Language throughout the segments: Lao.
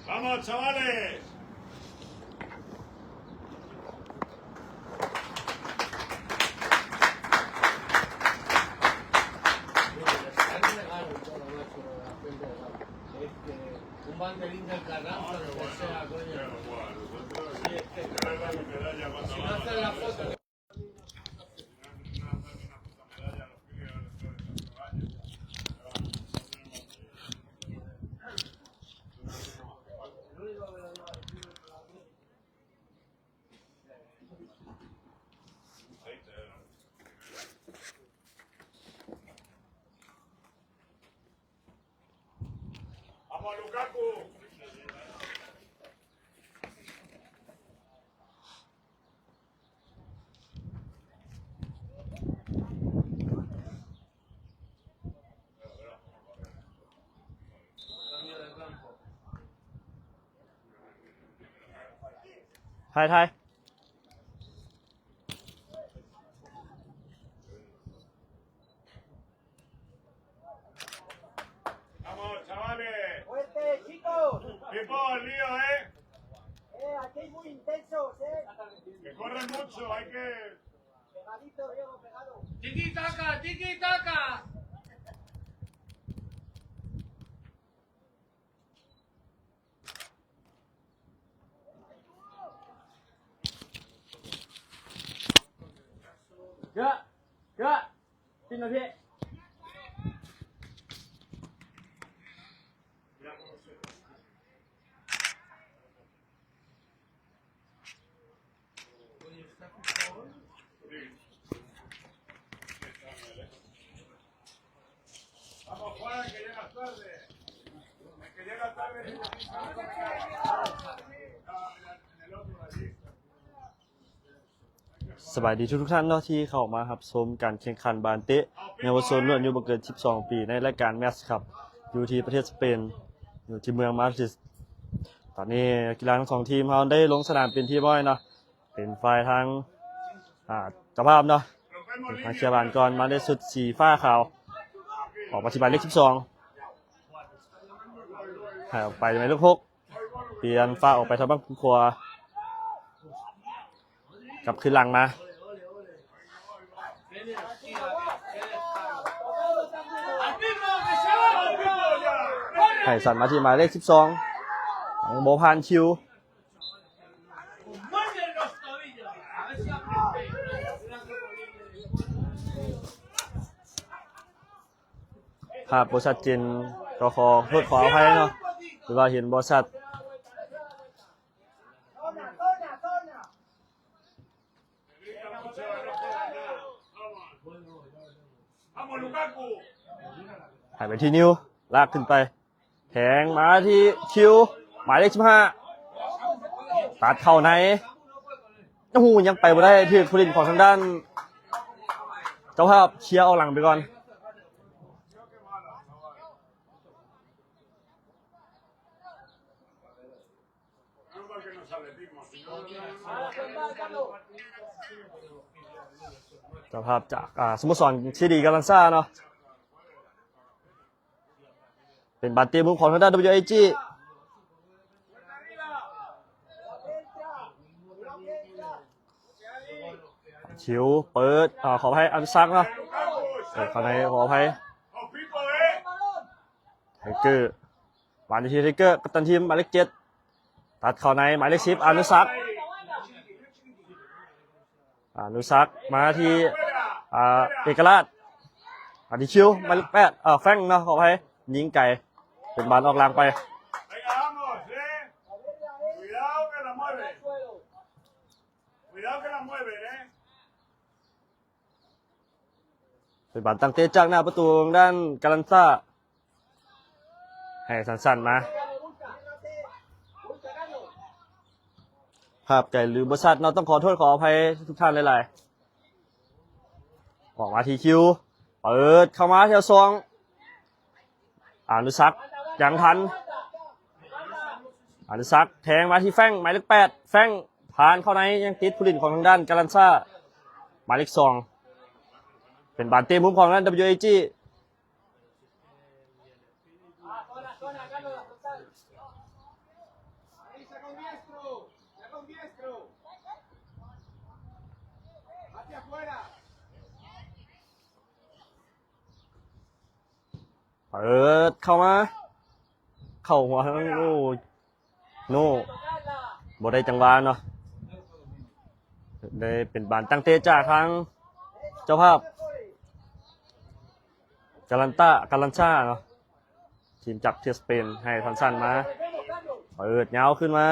Vamos, chavales. Un banderín del Carranza, lo que sea, coño. Sí, es que, si no hacen la foto. Vamos, Lukaku. Cambio de campo. ຖ່າຍ ຖ່າຍ. เอ้ย aquí hay muy intensos, eh. Que corren mucho, hay que... Pegadito, Diego, pegado. Tiki taka, tiki taka. ສະບາຍດີທຸກໆທ່ານເນາະ ທີ່ເຂົ້າມາຮັບຊົມການແຂ່ງຂັນບານເຕະເຍົາວະຊົນລຸ້ນອາຍຸບໍ່ເກີນສິບສອງປີ ໃນລາຍການແມັດຄັບ ຢູ່ທີ່ປະເທດສະເປນ ຢູ່ທີ່ເມືອງມາດຣິດ. ຕອນນີ້ນັກກິລາທັງສອງທີມເຮົາໄດ້ລົງສະໜາມເປັນທີ່ຮຽບຮ້ອຍເນາະ. ເປັນຝ່າຍທາງ ອ່າ ເຈົ້າພາບເນາະ ເປັນທາງເຄຍບານກ່ອນ ມາໄດ້ຊຸດສີຟ້າຂາວ ອອກມາທີ່ໝາຍເລກສິບສອງ ໃຫ້ອອກໄປໝາຍເລກຫົກ ປ່ຽນຟ້າອອກໄປທາງຝັ່ງຂວາ ກັບຄືນຫຼັງມາ ໃຫ້ສັ້ນມາທີ່ໝາຍເລກສິບສອງ ຍັງບໍ່ຜ່ານຄິວ. ພາບບໍ່ຊັດເຈນ ກໍຂໍໂທດຂໍອະໄພເນາະ ຫຼືວ່າເຫັນບໍ່ຊັດ. ໃຫ້ໄປທີ່ນິວ ລາກຂຶ້ນໄປ ແທງມາທີ່ຄິວ ໝາຍເລກສິບຫ້າ ຕັດເຂົ້າໃນ ໂອ້ໂຫ ຍັງໄປບໍ່ໄດ້ ຖືກຜູ້ຫຼິ້ນຂອງທາງດ້ານເຈົ້າພາບເຄຍອອກຫຼັງໄປກ່ອນ. ເຈົ້າພາບຈາກ ອ່າ ສະໂມສອນຊີດີກາລັນຊາເນາະ ເປັນບານເຕະມຸມຂອງທາງດ້ານ WIG ຄິວເປີດ ອ່າ ຂໍອະໄພ ອະນຸສັກເນາະ ເປີດເຂົ້າໃນ ຂໍອະໄພ ໄທເກີ ບານທີ່ໄທເກີ ກັບຕັນທີມໝາຍເລກເຈັດ ຕັດເຂົ້າໃນ ໝາຍເລກສິບ ອະນຸສັກ ອະນຸສັກ ມາທີ່ ອ່າ ເອກະລາດ ມາທີ່ຄິວ ໝາຍເລກແປດ ເອີ ແຟງເນາະ ຂໍອະໄພ ຍິງໄກ ເປັນບານອອກຫຼັງໄປ. Cuidado que la mueve. Cuidado que la mueve, eh. ເປັນບານຕັ້ງເຕະຈາກໜ້າປະຕູທາງດ້ານກາລັນຊາ ໃຫ້ສັ້ນໆມາ ພາບໄກຫຼືບໍ່ຊັດເນາະ ຕ້ອງຂໍໂທດຂໍອະໄພທຸກທ່ານຫຼາຍໆ. ອອກມາທີ່ຄິວ ເປີດເຂົ້າມາແຖວສອງ ອະນຸສັກ ຍັງທັນ ອະນຸສັກ ແທງມາທີ່ແຟງ ໝາຍເລກແປດ ແຟງ ຜ່ານເຂົ້າໃນ ຍັງຕິດຜູ້ຫຼິ້ນຂອງທາງດ້ານກາລັນຊາ ໝາຍເລກສອງ. ເປັນບານເຕະມຸມຂອງທາງດ້ານ WAG. ເປີດເຂົ້າມາ ເຂົ້າຫົວທາງ ໂອ້ ໂນ ບໍ່ໄດ້ຈັງຫວະເນາະ. ໄດ້ເປັນບານຕັ້ງເຕະຈາກທາງເຈົ້າພາບ ກາລັນຕາ ກາລັນຊາເນາະ ທີມຈາກປະເທດສະເປນ ໃຫ້ທັນຊັນມາ ເປີດຍາວຂຶ້ນມາ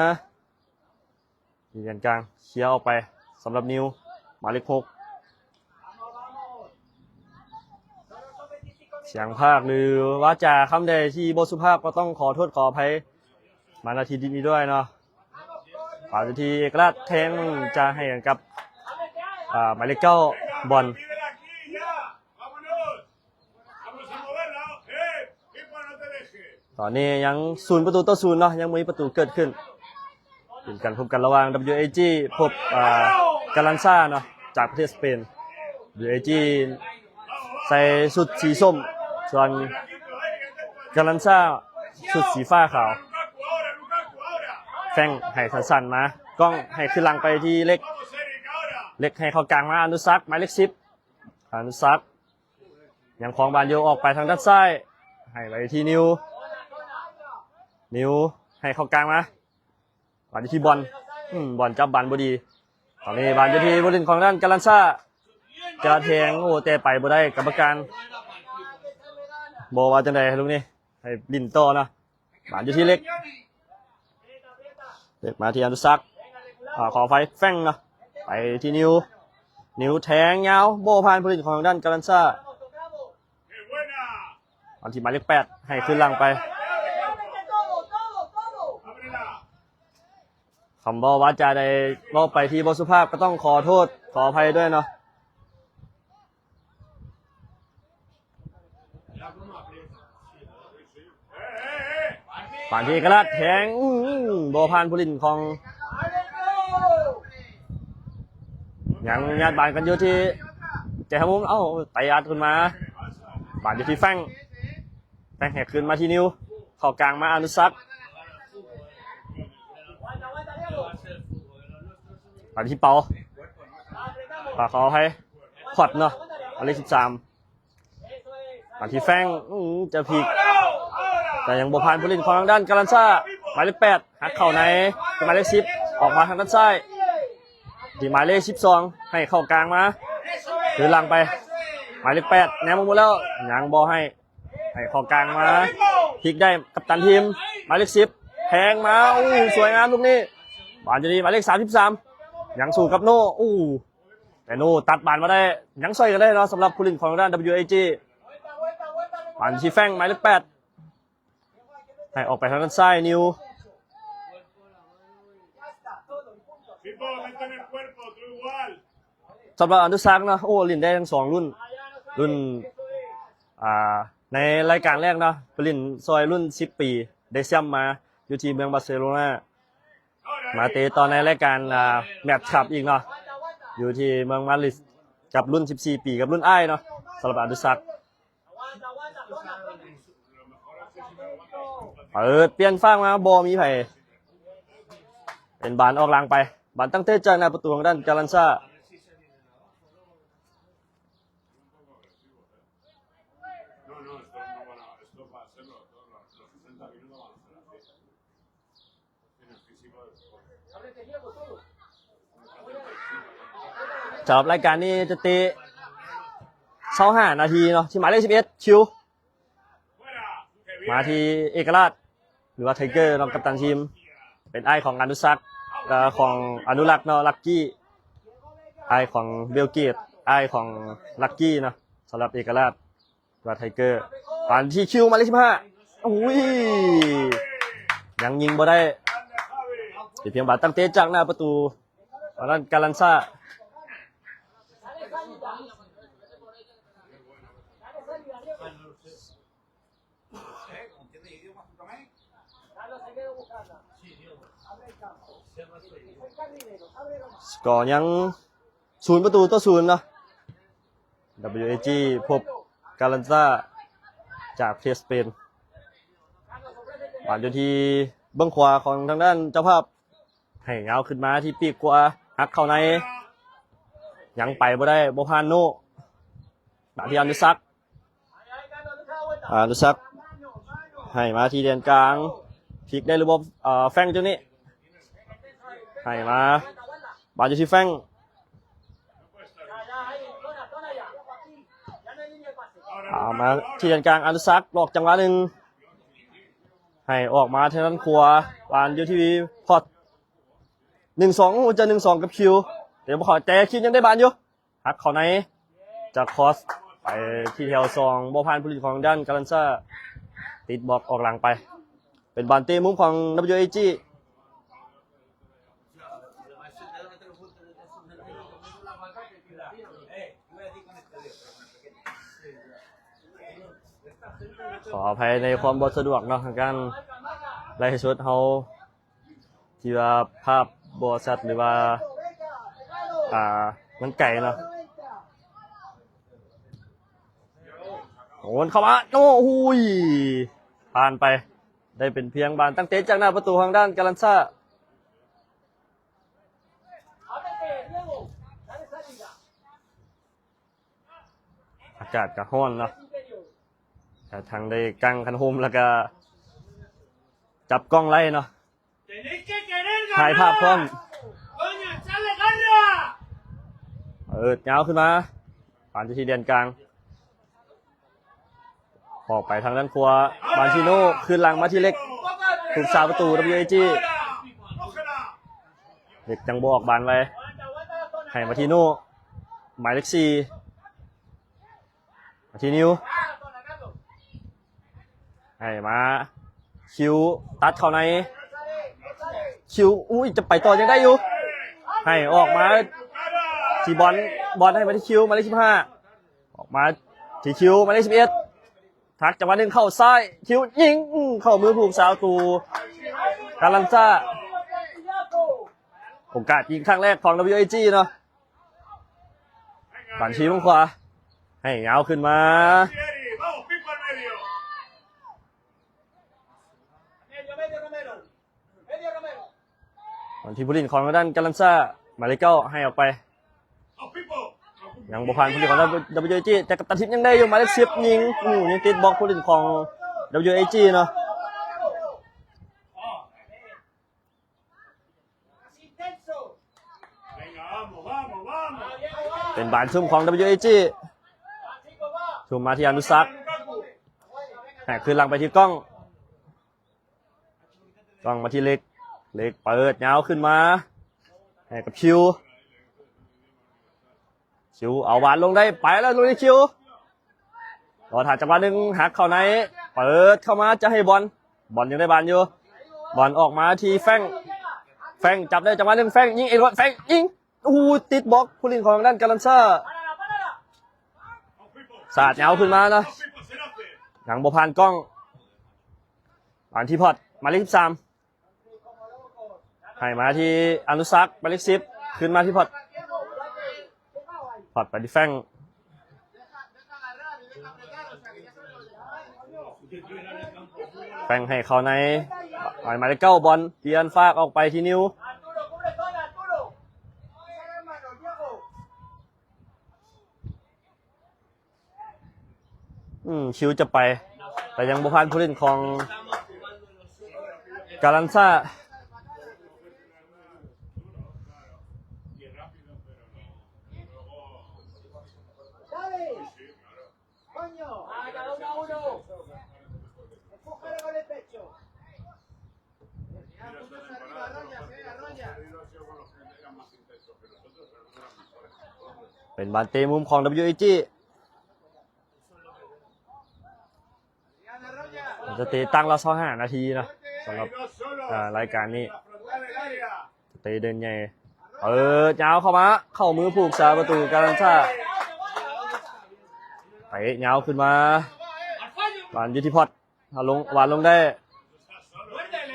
ຢູ່ແກນກາງ ເຄຍອອກໄປສຳລັບນິວ ໝາຍເລກຫົກ. ສຽງພາກ ຫຼື ວາຈາຄຳໃດທີ່ບໍ່ສຸພາບ ກໍຕ້ອງຂໍໂທດຂໍອະໄພມາ ນະທີ່ນີ້ດ້ວຍເນາະ. ປານທີ່ເອກະລາດແທງຈະໃຫ້ກັບ ອາ ໝາຍເລກເກົ້າ ບອນ. ຕອນນີ້ຍັງສູນປະຕູຕໍ່ສູນເນາະ ຍັງບໍ່ມີປະຕູເກີດຂຶ້ນ. ເປັນການພົບກັນລະຫວ່າງ WAG ພົບ ອາ ກາລັນຊາເນາະ ຈາກປະເທດສະເປນ. WAG ໃສ່ຊຸດສີສົ້ມ ສ່ວນກາລັນຊາຊຸດສີຟ້າຂາວ. ແຟງໃຫ້ສັ້ນໆມາ ກ້ອງໃຫ້ຄືນຫຼັງໄປທີ່ເລັກ ເລັກໃຫ້ເຂົ້າກາງມາ ອະນຸສັກ ໝາຍເລກສິບ ອະນຸສັກ ຍັງຄອງບານຢູ່ ອອກໄປທາງດ້ານຊ້າຍ ໃຫ້ໄປທີ່ນິວ ນິວໃຫ້ເຂົ້າກາງມາ ບານຢູ່ທີ່ບອນ ອືມ ບອນຈັບບານບໍ່ດີ. ຕອນນີ້ບານຢູ່ທີ່ຜູ້ຫຼິ້ນຂອງທາງດ້ານກາລັນຊາ ຈະແທງ ໂອ້ ແຕ່ໄປບໍ່ໄດ້ ກຳມະການບໍ່ວ່າຈັ່ງໃດລູກນີ້ ໃຫ້ຫຼິ້ນຕໍ່ເນາະ. ບານຢູ່ທີ່ເລັກ ເລັກມາທີ່ອະນຸສັກ ອາ ຂໍອະໄພ ແຟງເນາະ ໄປທີ່ນິວ ນິວແທງຍາວ ບໍ່ຜ່ານຜູ້ຫຼິ້ນຂອງທາງດ້ານກາລັນຊາ. ບານທີ່ໝາຍເລກແປດ ໃຫ້ຄືນຫຼັງໄປ. ຄຳເວົ້າວາຈາໃດເວົ້າໄປທີ່ບໍ່ສຸພາບ ກໍຕ້ອງຂໍໂທດຂໍອະໄພດ້ວຍເນາະ. ບານທີ່ເອກະລາດແທງ ອືມ ບໍ່ຜ່ານຜູ້ຫຼິ້ນຂອງ ຍັງຍາດບານກັນຢູ່ທີ່ແຈຮະມຸມ ເອົ້າ ໄຕອັດຂຶ້ນມາ ບານຢູ່ທີ່ແຟງ ແຟງໃຫ້ຄືນມາທີ່ນິວ ເຂົ້າກາງມາອະນຸສັກ ບານທີ່ເປົາ ຂໍອະໄພ ພອດເນາະ ໝາຍເລກສິບສາມ ມາທີ່ແຟງ ອືມ ຈະພິກ ແຕ່ຍັງບໍ່ຜ່ານຜູ້ຫຼິ້ນຂອງທາງດ້ານກາລັນຊາ. ໝາຍເລກແປດ ຫັກເຂົ້າໃນ ທີ່ໝາຍເລກສິບ ອອກມາທາງດ້ານຊ້າຍ ທີ່ໝາຍເລກສິບສອງ ໃຫ້ເຂົ້າກາງມາ ຄືນຫຼັງໄປ ໝາຍເລກແປດ ແນມອອກໝົດແລ້ວ ຍັງບໍ່ໃຫ້ ໃຫ້ເຂົ້າກາງມາ ພິກໄດ້ກັບຕັນທີມ ໝາຍເລກສິບ ແທງມາ ໂອ້ ສວຍງາມລູກນີ້ ບານຢູ່ທີ່ໝາຍເລກສາມສິບສາມ ຍັງສູ້ກັບໂນ ໂອ້ ແຕ່ໂນຕັດບານມາໄດ້ ຍັງຊ່ອຍກັນໄດ້ເນາະ ສຳລັບຜູ້ຫຼິ້ນຂອງທາງດ້ານ WAG. ບານທີ່ແຟງ ໝາຍເລກແປດ ໃຫ້ອອກໄປທາງດ້ານຊ້າຍ ນິວ ສຳລັບອະນຸສັກເນາະ ໂອ້ ຫຼິ້ນໄດ້ທັງສອງລຸ້ນ ລຸ້ນ ອ່າ ໃນລາຍການແລກເນາະ ໄປຫຼິ້ນຊ່ອຍລຸ້ນສິບປີ ໄດ້ແຊ້ມມາ ຢູ່ທີ່ເມືອງບາເຊໂລນາ ມາເຕະຕໍ່ໃນລາຍການ ອ່າ ແມັດຄັບອີກເນາະ ຢູ່ທີ່ເມືອງມາດຣິດ ກັບລຸ້ນສິບສີ່ປີ ກັບລຸ້ນອ້າຍເນາະ ສຳລັບອະນຸສັກ. ເປີດປ່ຽນຟາກມາ ບໍ່ມີໃຜ ເປັນບານອອກຫຼັງໄປ ບານຕັ້ງເຕະຈາກໜ້າປະຕູຂອງດ້ານກາລັນຊາ. ສຳລັບລາຍການນີ້ຈະເຕະຊາວຫ້ານາທີເນາະ ທີ່ໝາຍເລກສິບເອັດ ຄິວ ມາທີ່ເອກະລາດ ຫຼືວ່າໄທເກີເນາະ ກັບຕັນທີມ ເປັນອ້າຍຂອງອະນຸສັກ ແລະ ຂອງອະນຸລັກເນາະ ລັກກີ້ ອ້າຍຂອງເບວເກດ ອ້າຍຂອງລັກກີ້ເນາະ ສຳລັບເອກະລາດ. ວ່າໄທເກີ ປານທີ່ຄິວ ໝາຍເລກສິບຫ້າ ໂອ້ຍ ຍັງຍິງບໍ່ໄດ້ ເປັນພຽງບານຕັ້ງເຕະຈາກໜ້າປະຕູຂອງດ້ານກາລັນຊາ. ສະກໍຍັງສູນປະຕູຕໍ່ສູນເນາະ. WAG ພົບ ກາລັນຊາ ຈາກປະເທດສະເປນ. ບານຢູ່ທີ່ເບື້ອງຂວາຂອງທາງດ້ານເຈົ້າພາບ ໃຫ້ຍາວຂຶ້ນມາທີ່ປີກຂວາ ຫັກເຂົ້າໃນ ຍັງໄປບໍ່ໄດ້ ບໍ່ຜ່ານໂນ ມາທີ່ອະນຸສັກ ອະນຸສັກ ໃຫ້ມາທີ່ແດນກາງ ພລິກໄດ້ຫຼືບໍ່? ເອີ ແຟງຢູ່ນີ້ ໃຫ້ມາ ບານຢູ່ທີ່ແຟງ ເອົາມາທີ່ແດນກາງ ອະນຸສັກ ຫຼອກຈັງຫວະໜຶ່ງ ໃຫ້ອອກມາທາງດ້ານຂວາ ບານຢູ່ທີ່ພອດ ໜຶ່ງສອງ ໂອ້ ຈະໜຶ່ງສອງກັບຄິວ ແຕ່ບໍ່ເຂົ້າໃຈ ຄິວຍັງໄດ້ບານຢູ່ ຫັກເຂົ້າໃນ ຈາກຄອສໄປທີ່ແຖວສອງ ບໍ່ຜ່ານຜູ້ຫຼິ້ນຂອງດ້ານກາລັນຊາ ຕິດບລັອກອອກຫຼັງໄປ. ເປັນບານເຕະມຸມຂອງ WAG. ຂໍອະໄພໃນຄວາມບໍ່ສະດວກເນາະ ທາງການໄລຟ໌ສົດເຮົາ ທີ່ວ່າພາບບໍ່ຊັດ ຫຼືວ່າ ອ່າ ມັນໄກເນາະ. ໂອນເຂົ້າມາ ໂອ້ ຫຸຍ ຜ່ານໄປ ໄດ້ເປັນພຽງບານຕັ້ງເຕະຈາກໜ້າປະຕູທາງດ້ານກາລັນຊາ. ອາກາດກະຮ້ອນເນາະ ກະທັງໄດ້ກາງຄັນຮົ່ມ ແລ້ວກະຈັບກ້ອງໄດ້ເນາະ ຖ່າຍພາບພ້ອມ ເປີດຍາວຂຶ້ນມາ ບານຢູ່ທີ່ແດນກາງ ອອກໄປທາງດ້ານຂວາ ບານຊີໂນ ຄືນຫຼັງມາທີ່ເລັກ ຜູ້ຮັກສາປະຕູ WAG. ເລັກຍັງບໍ່ອອກບານໄວ ໃຫ້ມາທີ່ໂນ ໝາຍເລກສີ່ ມາທີ່ນິວ ໃຫ້ມາຄິວ ຕັດເຂົ້າໃນ ຄິວ ອຸ້ຍ ຈະໄປຕໍ່ຍັງໄດ້ຢູ່ ໃຫ້ອອກມາທີ່ບອນ ບອນໃຫ້ມາທີ່ຄິວ ໝາຍເລກສິບຫ້າ ອອກມາທີ່ຄິວ ໝາຍເລກສິບເອັດ ທັກຈັງຫວະໜຶ່ງເຂົ້າຊ້າຍ ຄິວຍິງ ເຂົ້າມືຜູ້ຮັກສາປະຕູ ກາລັນຊາ ໂອກາດຍິງຄັ້ງແລກຂອງ WAG ເນາະ. ບານທີ່ເບື້ອງຂວາ ໃຫ້ຍາວຂຶ້ນມາ ບານທີ່ຜູ້ຫຼິ້ນຂອງທາງດ້ານກາລັນຊາ ໝາຍເລກເກົ້າ ໃຫ້ອອກໄປ ຍັງບໍ່ຜ່ານຜູ້ຫຼິ້ນຂອງ WAG ແຕ່ກັບຕັນທິບຍັງໄດ້ຢູ່ ໝາຍເລກສິບຍິງ ໂອ້ ຍັງຕິດບລັອກຜູ້ຫຼິ້ນຂອງ WAG ເນາະ. ເປັນບານຊຸມຂອງ WAG ຊຸມມາທີ່ອະນຸສັກ ໃຫ້ຄືນຫຼັງໄປທີ່ກ້ອງ ກ້ອງມາທີ່ເລັກ ເລັກເປີດຍາວຂຶ້ນມາ ໃຫ້ກັບຄິວ ຄິວເອົາຫວານລົງໄດ້ ໄປແລ້ວ ລຸຍຄິວ ລໍຖ້າຈັງຫວະໜຶ່ງ ຫັກເຂົ້າໃນ ເປີດເຂົ້າມາ ຈະໃຫ້ບອນ ບອນຍັງໄດ້ບານຢູ່ ບອນອອກມາທີ່ແຟງ ແຟງຈັບໄດ້ຈັງຫວະໜຶ່ງ ແຟງຍິງເອງ ແຟງຍິງ ໂອ້ໂຫ ຕິດບລັອກຜູ້ຫຼິ້ນຂອງທາງດ້ານກາລັນຊາ ສາດຍາວຂຶ້ນມານະ ຍັງບໍ່ຜ່ານກ້ອງ ບານທີ່ພອດ ໝາຍເລກສິບສາມ ໃຫ້ມາທີ່ອະນຸສັກ ໝາຍເລກສິບ ຄືນມາທີ່ພອດ ພອດໄປທີ່ແຟງ ແຟງໃຫ້ເຂົ້າໃນ ໝາຍເລກເກົ້າ ບອນປ່ຽນຟາກອອກໄປທີ່ນິວ ອືມ ຄິວຈະໄປ ແຕ່ຍັງບໍ່ຜ່ານຜູ້ຫຼິ້ນຂອງກາລັນຊາ ເປັນບານເຕະມຸມຂອງ WAG ຈະເຕະຕັ້ງລະຊາວຫ້ານາທີເນາະ ສຳລັບ ເອີ ລາຍການນີ້ ເຕະເດີນໃຫຍ່ ເປີດຍາວເຂົ້າມາ ເຂົ້າມືຜູ້ຮັກສາປະຕູກາລັນຊາ ເຕະຍາວຂຶ້ນມາ ບານຢູ່ທີ່ພອດ ເອົາລົງ ຫວານລົງໄດ້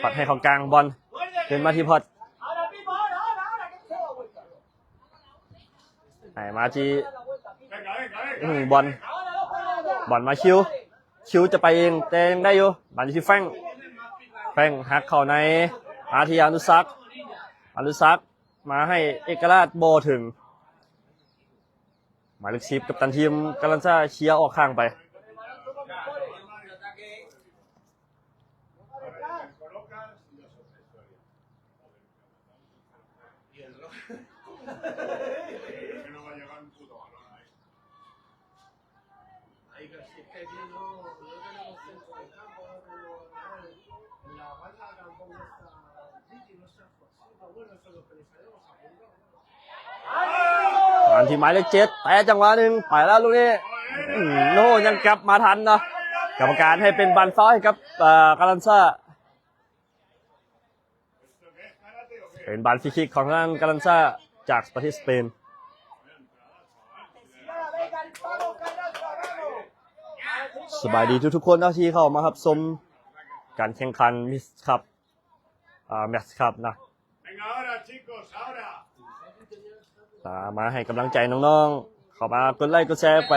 ພອດໃຫ້ເຂົ້າກາງ ບອນຄືນມາທີ່ພອດ ໃຫ້ມາທີ່ ອືມ ບອນ ບອນມາຄິວ ຄິວຈະໄປເອງ ແຕ່ຍັງໄດ້ຢູ່ ບານຢູ່ທີ່ແຟງ ແຟງຫັກເຂົ້າໃນ ມາທີ່ອະນຸສັກ ອະນຸສັກ ມາໃຫ້ເອກະລາດ ບໍ່ເຖິງ ໝາຍເລກສິບ ກັບຕັນທີມກາລັນຊາ ເຄຍອອກຂ້າງໄປ. Ahí casi, es que aquí no, no tenemos centro de campo, no tenemos nada. La banda tampoco está, Ricky no está fácil, pero bueno, eso es lo que les haremos a punto. ບານທີ່ໝາຍເລກເຈັດ ແຕະຈັງຫວະໜຶ່ງ ໄປແລ້ວລູກນີ້ ອືມ ໂອ້ ຍັງກັບມາທັນເນາະ ກຳມະການໃຫ້ເປັນບານຟາວໃຫ້ກັບ ເອີ ກາລັນຊາ. ເປັນບານຟຣີຄິກຂອງທາງດ້ານກາລັນຊາ ຈາກປະເທດສະເປນ. ສະບາຍດີທຸກໆຄົນເນາະ ທີ່ເຂົ້າມາຮັບຊົມການແຂ່ງຂັນມິສຄັບ ອາ ແມັດຄັບນະ. ອາ ມາໃຫ້ກຳລັງໃຈນ້ອງໆ ເຂົ້າມາກົດໄລກົດແຊໄປ.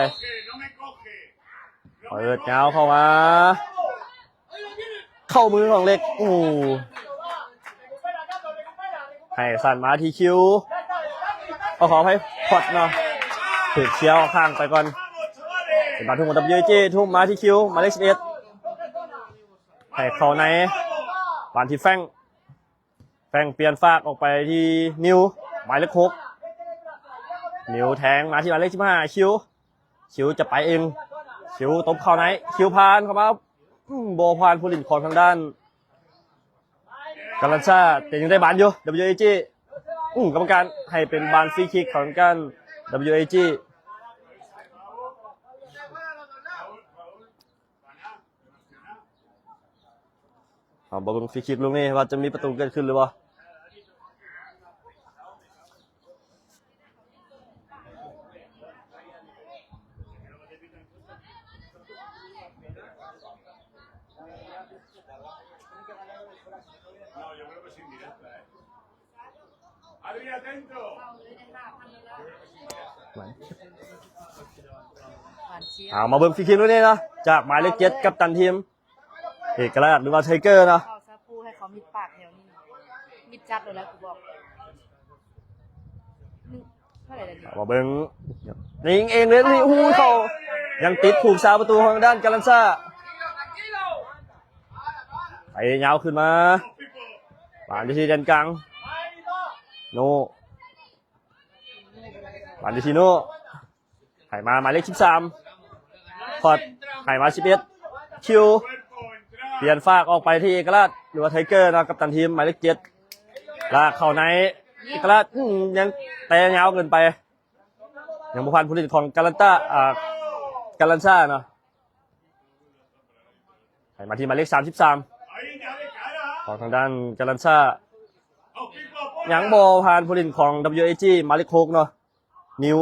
ເປີດຍາວເຂົ້າມາ ເຂົ້າມືຂອງເລັກ ໂອ້ ໃຫ້ສັ້ນມາທີ່ຄິວ ເອົາ ຂໍອະໄພ ພອດເນາະ ຖືກເຊຍອອກຂ້າງໄປກ່ອນ. ເປັນບານທຸ້ມຂອງ WAG ທຸ້ມມາທີ່ຄິວ ໝາຍເລກສິບເອັດ ໃຫ້ເຂົ້າໃນ ບານທີ່ແຟງ ແຟງປ່ຽນຟາກອອກໄປທີ່ນິວ ໝາຍເລກຫົກ ນິວແທງມາທີ່ໝາຍເລກສິບຫ້າ ຄິວ ຄິວຈະໄປເອງ ຄິວຕົບເຂົ້າໃນ ຄິວຜ່ານເຂົ້າມາ ອືມ ບໍ່ຜ່ານຜູ້ຫຼິ້ນຂອງທາງດ້ານກາລັນຊາ ແຕ່ຍັງໄດ້ບານຢູ່ WAG ອືມ ກຳມະການໃຫ້ເປັນບານຟຣີຄິກຂອງທາງດ້ານ WAG. ເຮົາມາເບິ່ງຟຣີຄິກລູກນີ້ວ່າຈະມີປະຕູເກີດຂຶ້ນຫຼືບໍ່. ເອົາມາເບິ່ງຟຣີຄິກລູກນີ້ເນາະ ຈາກໝາຍເລກເຈັດ ກັບຕັນທີມ ເອກະລາດ ຫຼືວ່າໄທເກີເນາະ. ເວົ້າຊະ ປູໃຫ້ເຂົາມິດປາກແຖວນີ້ ມິດຈັດໂລດແລ້ວ ກູບອກ. ເທົ່າໃດລະນີ້? ເອົາມາເບິ່ງ ຍິງເອງເລີຍ ໂອ້ໂຫ ເຂົ້າ ຍັງຕິດຜູ້ຮັກສາປະຕູຂອງດ້ານກາລັນຊາ. ໄປຍາວຂຶ້ນມາ ບານຢູ່ທີ່ແດນກາງ ໂນ ບານຢູ່ທີ່ໂນ ໃຫ້ມາໝາຍເລກສິບສາມ ພອດ ໃຫ້ມາສິບເອັດ ຄິວ ປ່ຽນຟາກອອກໄປທີ່ເອກະລາດ ຫຼືວ່າໄທເກີເນາະ ກັບຕັນທີມໝາຍເລກເຈັດ ລາກເຂົ້າໃນ ເອກະລາດ ອືມ ຍັງແຕ່ຍາວເກີນໄປ ຍັງບໍ່ຜ່ານຜູ້ຫຼິ້ນຂອງກາລັນຕາ ອາ ກາລັນຊາເນາະ. ໃຫ້ມາທີ່ໝາຍເລກສາມສິບສາມ ຂອງທາງດ້ານກາລັນຊາ ຍັງບໍ່ຜ່ານຜູ້ຫຼິ້ນຂອງ WAG ໝາຍເລກຫົກເນາະ ນິວ.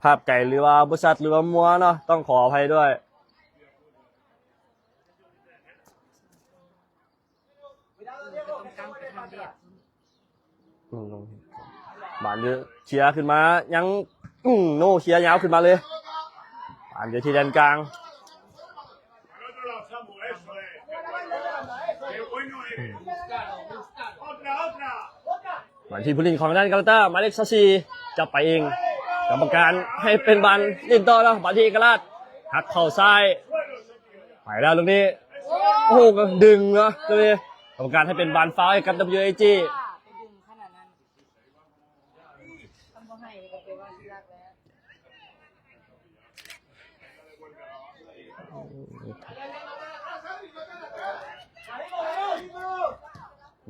ພາບໄກ ຫຼືວ່າບໍ່ຊັດ ຫຼືວ່າມົວເນາະ ຕ້ອງຂໍອະໄພດ້ວຍ. ບານເດີເຄຍຂຶ້ນມາ ຍັງ ອືມ ໂນ ເຄຍຍາວຂຶ້ນມາເລີຍ ບານເດີທີ່ແດນກາງ ອືມ ມາທີ່ຜູ້ຫຼິ້ນຂອງທາງດ້ານກາລັນຕາ ໝາຍເລກຊາວສີ່ ຈັບໄປເອງ ກຳມະການໃຫ້ເປັນບານຫຼິ້ນຕໍ່ເນາະ ບານທີ່ເອກະລາດ ຫັກເຂົ້າຊ້າຍ ໄປແລ້ວລູກນີ້ ໂອ້ໂຫ ກະດຶງເນາະ ກຳມະການໃຫ້ເປັນບານຟາວໃຫ້ກັບ WAG.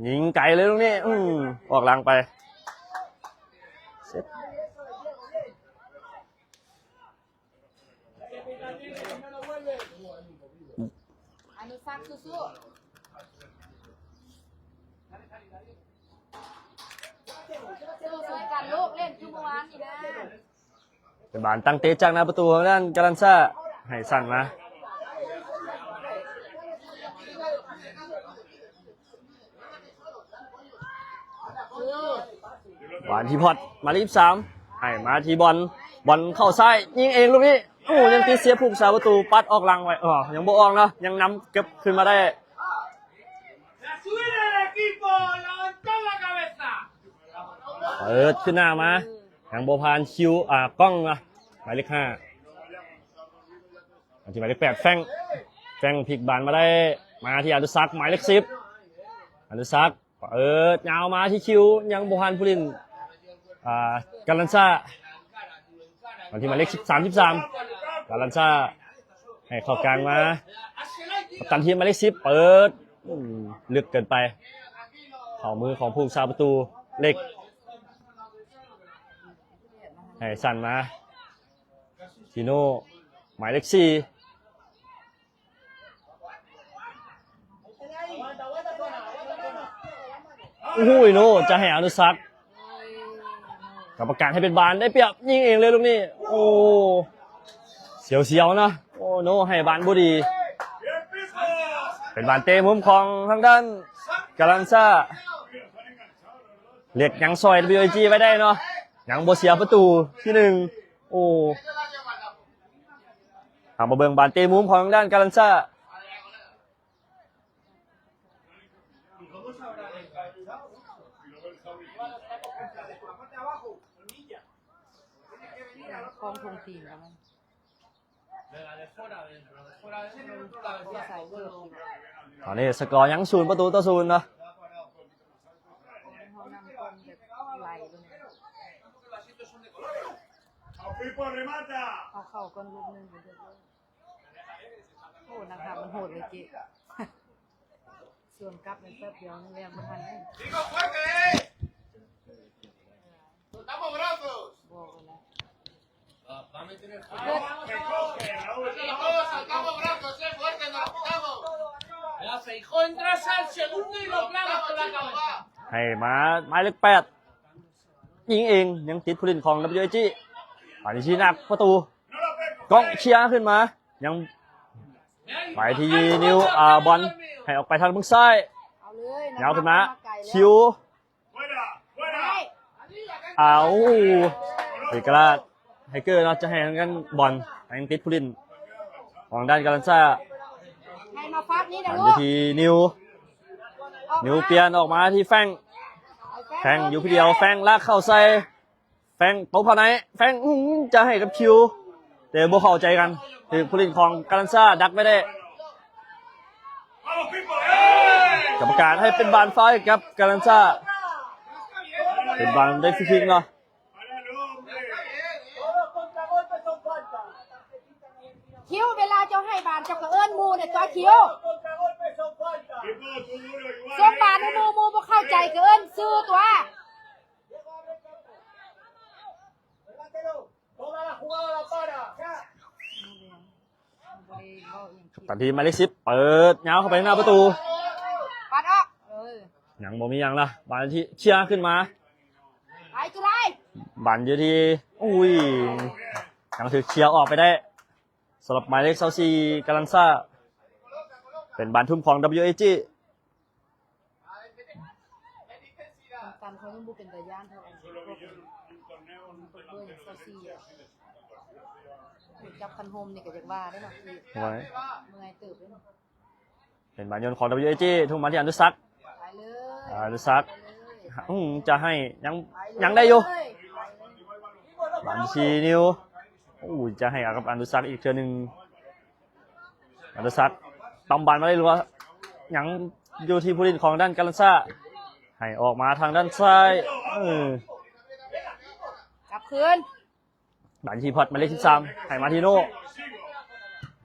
ຍິງໄກເລີຍລູກນີ້ ອືມ ອອກຫຼັງໄປ ເຊັດ. ອະນຸສັກ ສູ້ໆ ສູ້ຊ່ວຍກັນລູກ ຫຼິ້ນຄືເມື່ອວານນີ້ນະ. ເປັນບານຕັ້ງເຕະຈາກໜ້າປະຕູຂອງທາງດ້ານກາລັນຊາ ໃຫ້ສັ້ນມາ ບານທີ່ພອດ ໝາຍເລກສິບສາມ ໃຫ້ມາທີ່ບອນ ບອນເຂົ້າຊ້າຍ ຍິງເອງລູກນີ້ ໂອ້ ຍັງຕິດເຊຍຜູ້ຮັກສາປະຕູ ປັດອອກຫຼັງໄວ້ ເອີ ຍັງບໍ່ອອກເນາະ ຍັງນຳເກັບຂຶ້ນມາໄດ້ ເປີດຂຶ້ນໜ້າມາ ຍັງບໍ່ຜ່ານຄິວ ອາ ກ້ອງນະ ໝາຍເລກຫ້າ ມາທີ່ໝາຍເລກແປດ ແຟງ ແຟງພິກບານມາໄດ້ ມາທີ່ອະນຸສັກ ໝາຍເລກສິບ ອະນຸສັກ ເປີດຍາວມາທີ່ຄິວ ຍັງບໍ່ທັນຜູ້ຫຼິ້ນ ອາ ກາລັນຊາ ມາທີ່ໝາຍເລກສິບສາມ ສິບສາມ ກາລັນຊາ ໃຫ້ເຂົ້າກາງມາ ກັບຕັນທີມໝາຍເລກສິບ ເປີດ ອືມ ລຶກເກີນໄປ ເຂົ້າມືຂອງຜູ້ຮັກສາປະຕູເລັກ ໃຫ້ສັ້ນມາ ທີໂນ່ ໝາຍເລກສີ່ ໂອ້ໂຫ ໂນ່ ຈະໃຫ້ອະນຸສັກ ກຳມະການໃຫ້ເປັນບານ ໄດ້ປຽບ ຍິງເອງເລີຍລູກນີ້ ໂອ້ ສຽວໆ ນະ ໂອ້ ໂນ່ ໃຫ້ບານບໍ່ດີ ເປັນບານເຕະມຸມຂອງທາງດ້ານກາລັນຊາ ເລັກຍັງຊ່ອຍ WIG ໄວ້ໄດ້ເນາະ ຍັງບໍ່ເສຍປະຕູທີໜຶ່ງ ໂອ້ ເຮົາມາເບິ່ງບານເຕະມຸມຂອງທາງດ້ານກາລັນຊາ ຂອງທົ່ງທີມແລ້ວມັນ ຕອນນີ້ສະກໍຍັງສູນປະຕູຕໍ່ສູນເນາະ ເຮົານຳກ່ອນແບບໄຫຼໂລດ ເຮົາເຂົ້າກ່ອນລູກໜຶ່ງ ໂອ້ ນັກຮັບມັນໂຫດເລີຍເຈ ສວນກັບໃນແປັບດຽວນີ້ແລ້ວບໍ່ທັນເດ້ ໃຫ້ມາໝາຍເລກແປດ ຍິງເອງ ຍັງຕິດຜູ້ຫຼິ້ນຂອງ WIG ປານິຊີ ນັກປະຕູ ກ້ອງເຄຍຂຶ້ນມາ ຍັງໄປທີ່ນິວ ອາ ບອນ ໃຫ້ອອກໄປທາງເບື້ອງຊ້າຍ ເອົາເລີຍ ຍາວຂຶ້ນມາ ນະ ຄິວ ໄດ້ ເອົາ ເອກະລາດ ໄທເກີເນາະ ຈະໃຫ້ທາງດ້ານບອນ ຍັງຕິດຜູ້ຫຼິ້ນຂອງດ້ານກາລັນຊາ ໃຫ້ມາຟັດນີ້ນະລູກ ທີ່ນິວ ນິວປ່ຽນອອກມາທີ່ແຟງ ແຟງຢູ່ຜູ້ດຽວ ແຟງລາກເຂົ້າໃສ່ ແຟງຕົບເຂົ້າໃນ ແຟງ ອືມ ຈະໃຫ້ກັບຄິວ ແຕ່ບໍ່ເຂົ້າໃຈກັນ ຖືກຜູ້ຫຼິ້ນຂອງກາລັນຊາດັກໄວ້ໄດ້ ກຳມະການໃຫ້ເປັນບານຟາວໃຫ້ກັບກາລັນຊາ ເປັນບານໄດ້ຟຣີຄິກເນາະ ຄິວ ເວລາເຈົ້າໃຫ້ບານເຈົ້າກໍເອີ້ນໝູ່ແດ່ຕົວະ ຄິວ ສົ່ງບານໃຫ້ໝູ່ ໝູ່ບໍ່ເຂົ້າໃຈກໍເອີ້ນຊື່ຕົວະ. ຕັດທີ່ໝາຍເລກສິບ ເປີດຍາວເຂົ້າໄປທາງໜ້າປະຕູ ປັດອອກ ເອີ ຍັງບໍ່ມີຫຍັງລະ ບານທີ່ເຄຍຂຶ້ນມາ ໄປຈຸໄລ ບານຢູ່ທີ່ ອຸ້ຍ ຍັງຖືກເຄຍອອກໄປໄດ້ ສຳລັບໝາຍເລກຊາວສີ່ ກາລັນຊາ ເປັນບານທຸ່ມຂອງ WIG. ການເຂົາຍັງບໍ່ເປັນຕາຢ້ານເທົ່າອັນພວກເບີຊາວສີ່ອະ ຈັບຄັນໂຮມນີ້ກໍຢາກວ່າເດ້ເນາະ ໂອ້ຍ ເມື່ອຍເຕີບເດ້ ເປັນບານໂຍນຂອງ WIG ທຸ່ມມາທີ່ອະນຸສັກ ໄປເລີຍ ອະນຸສັກ ໄປເລີຍ ອືມ ຈະໃຫ້ ຍັງ ໄປເລີຍ ຍັງໄດ້ຢູ່ ບານທີ່ນິວ ໂອ້ຍ ຈະໃຫ້ກັບອະນຸສັກອີກເທື່ອໜຶ່ງ ອະນຸສັກ ຕຳບານມາໄດ້ຫຼືວ່າ ຍັງຢູ່ທີ່ຜູ້ຫຼິ້ນຂອງດ້ານກາລັນຊາ ໃຫ້ອອກມາທາງດ້ານຊ້າຍ ເອີ ກັບຄືນ ບານທີ່ພອດໝາຍເລກສິບສາມ ໃຫ້ມາທີ່ໂນ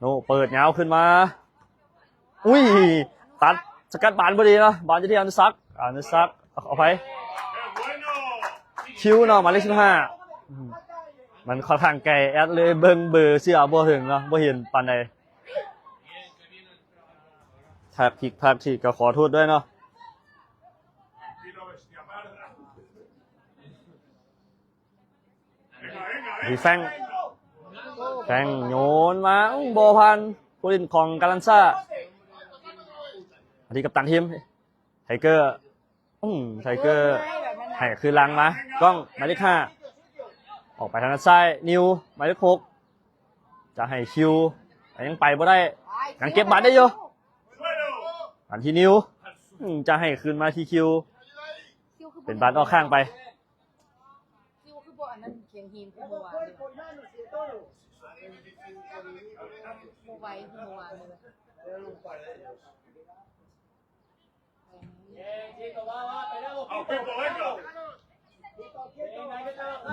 ໂນເປີດຍາວຂຶ້ນມາ ອຸ້ຍ ຕັດສະກັດບານບໍ່ດີເນາະ ບານຢູ່ທີ່ອະນຸສັກ ອະນຸສັກ ຂໍອະໄພ ຄິວເນາະ ໝາຍເລກສິບຫ້າ ອືມ ມັນຂ້ອນຂ້າງໄກ ແອັດເລີຍເບິ່ງເບີເສື້ອບໍ່ເຖິງເນາະ ບໍ່ເຫັນປານໃດ ພາກຜິດພາກຖືກກໍຂໍໂທດດ້ວຍເນາະ ທີ່ແຟງ ແຟງໂຍນມາ ອືມ ບໍ່ຜ່ານຜູ້ຫຼິ້ນຂອງກາລັນຊາ ທີ່ກັບຕັນທີມ ໄທເກີ ອືມ ໄທເກີ ໃຫ້ຄືນຫຼັງມາ ກ້ອງ ໝາຍເລກຫ້າ ອອກໄປທາງດ້ານຊ້າຍ ນິວ ໝາຍເລກຫົກ ຈະໃຫ້ຄິວ ແຕ່ຍັງໄປບໍ່ໄດ້ ຍັງເກັບບານໄດ້ຢູ່ ບານທີ່ນິວ ອືມ ຈະໃຫ້ຄືນມາທີ່ຄິວ ເປັນບານອອກຂ້າງໄປ.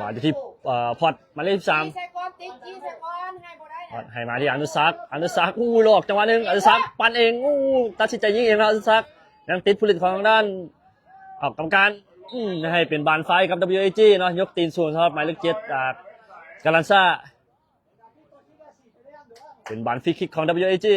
ມາຢູ່ທີ່ ເອີ ພອດ ໝາຍເລກສິບສາມ ພອດໃຫ້ມາທີ່ອະນຸສັກ ອະນຸສັກ ໂອ້ ຫຼອກຈັງຫວະໜຶ່ງ ອະນຸສັກປັ່ນເອງ ໂອ້ ຕັດສິນໃຈຍິງເອງແລ້ວ ອະນຸສັກ ຍັງຕິດຜູ້ຫຼິ້ນຂອງທາງດ້ານ ເອົາ ກຳມະການ ອືມ ໃຫ້ເປັນບານຟາວກັບ WAG ເນາະ ຍົກຕີນສູງສຳລັບໝາຍເລກເຈັດ ອາ ກາລັນຊາ. ເປັນບານຟຣີຄິກຂອງ WAG.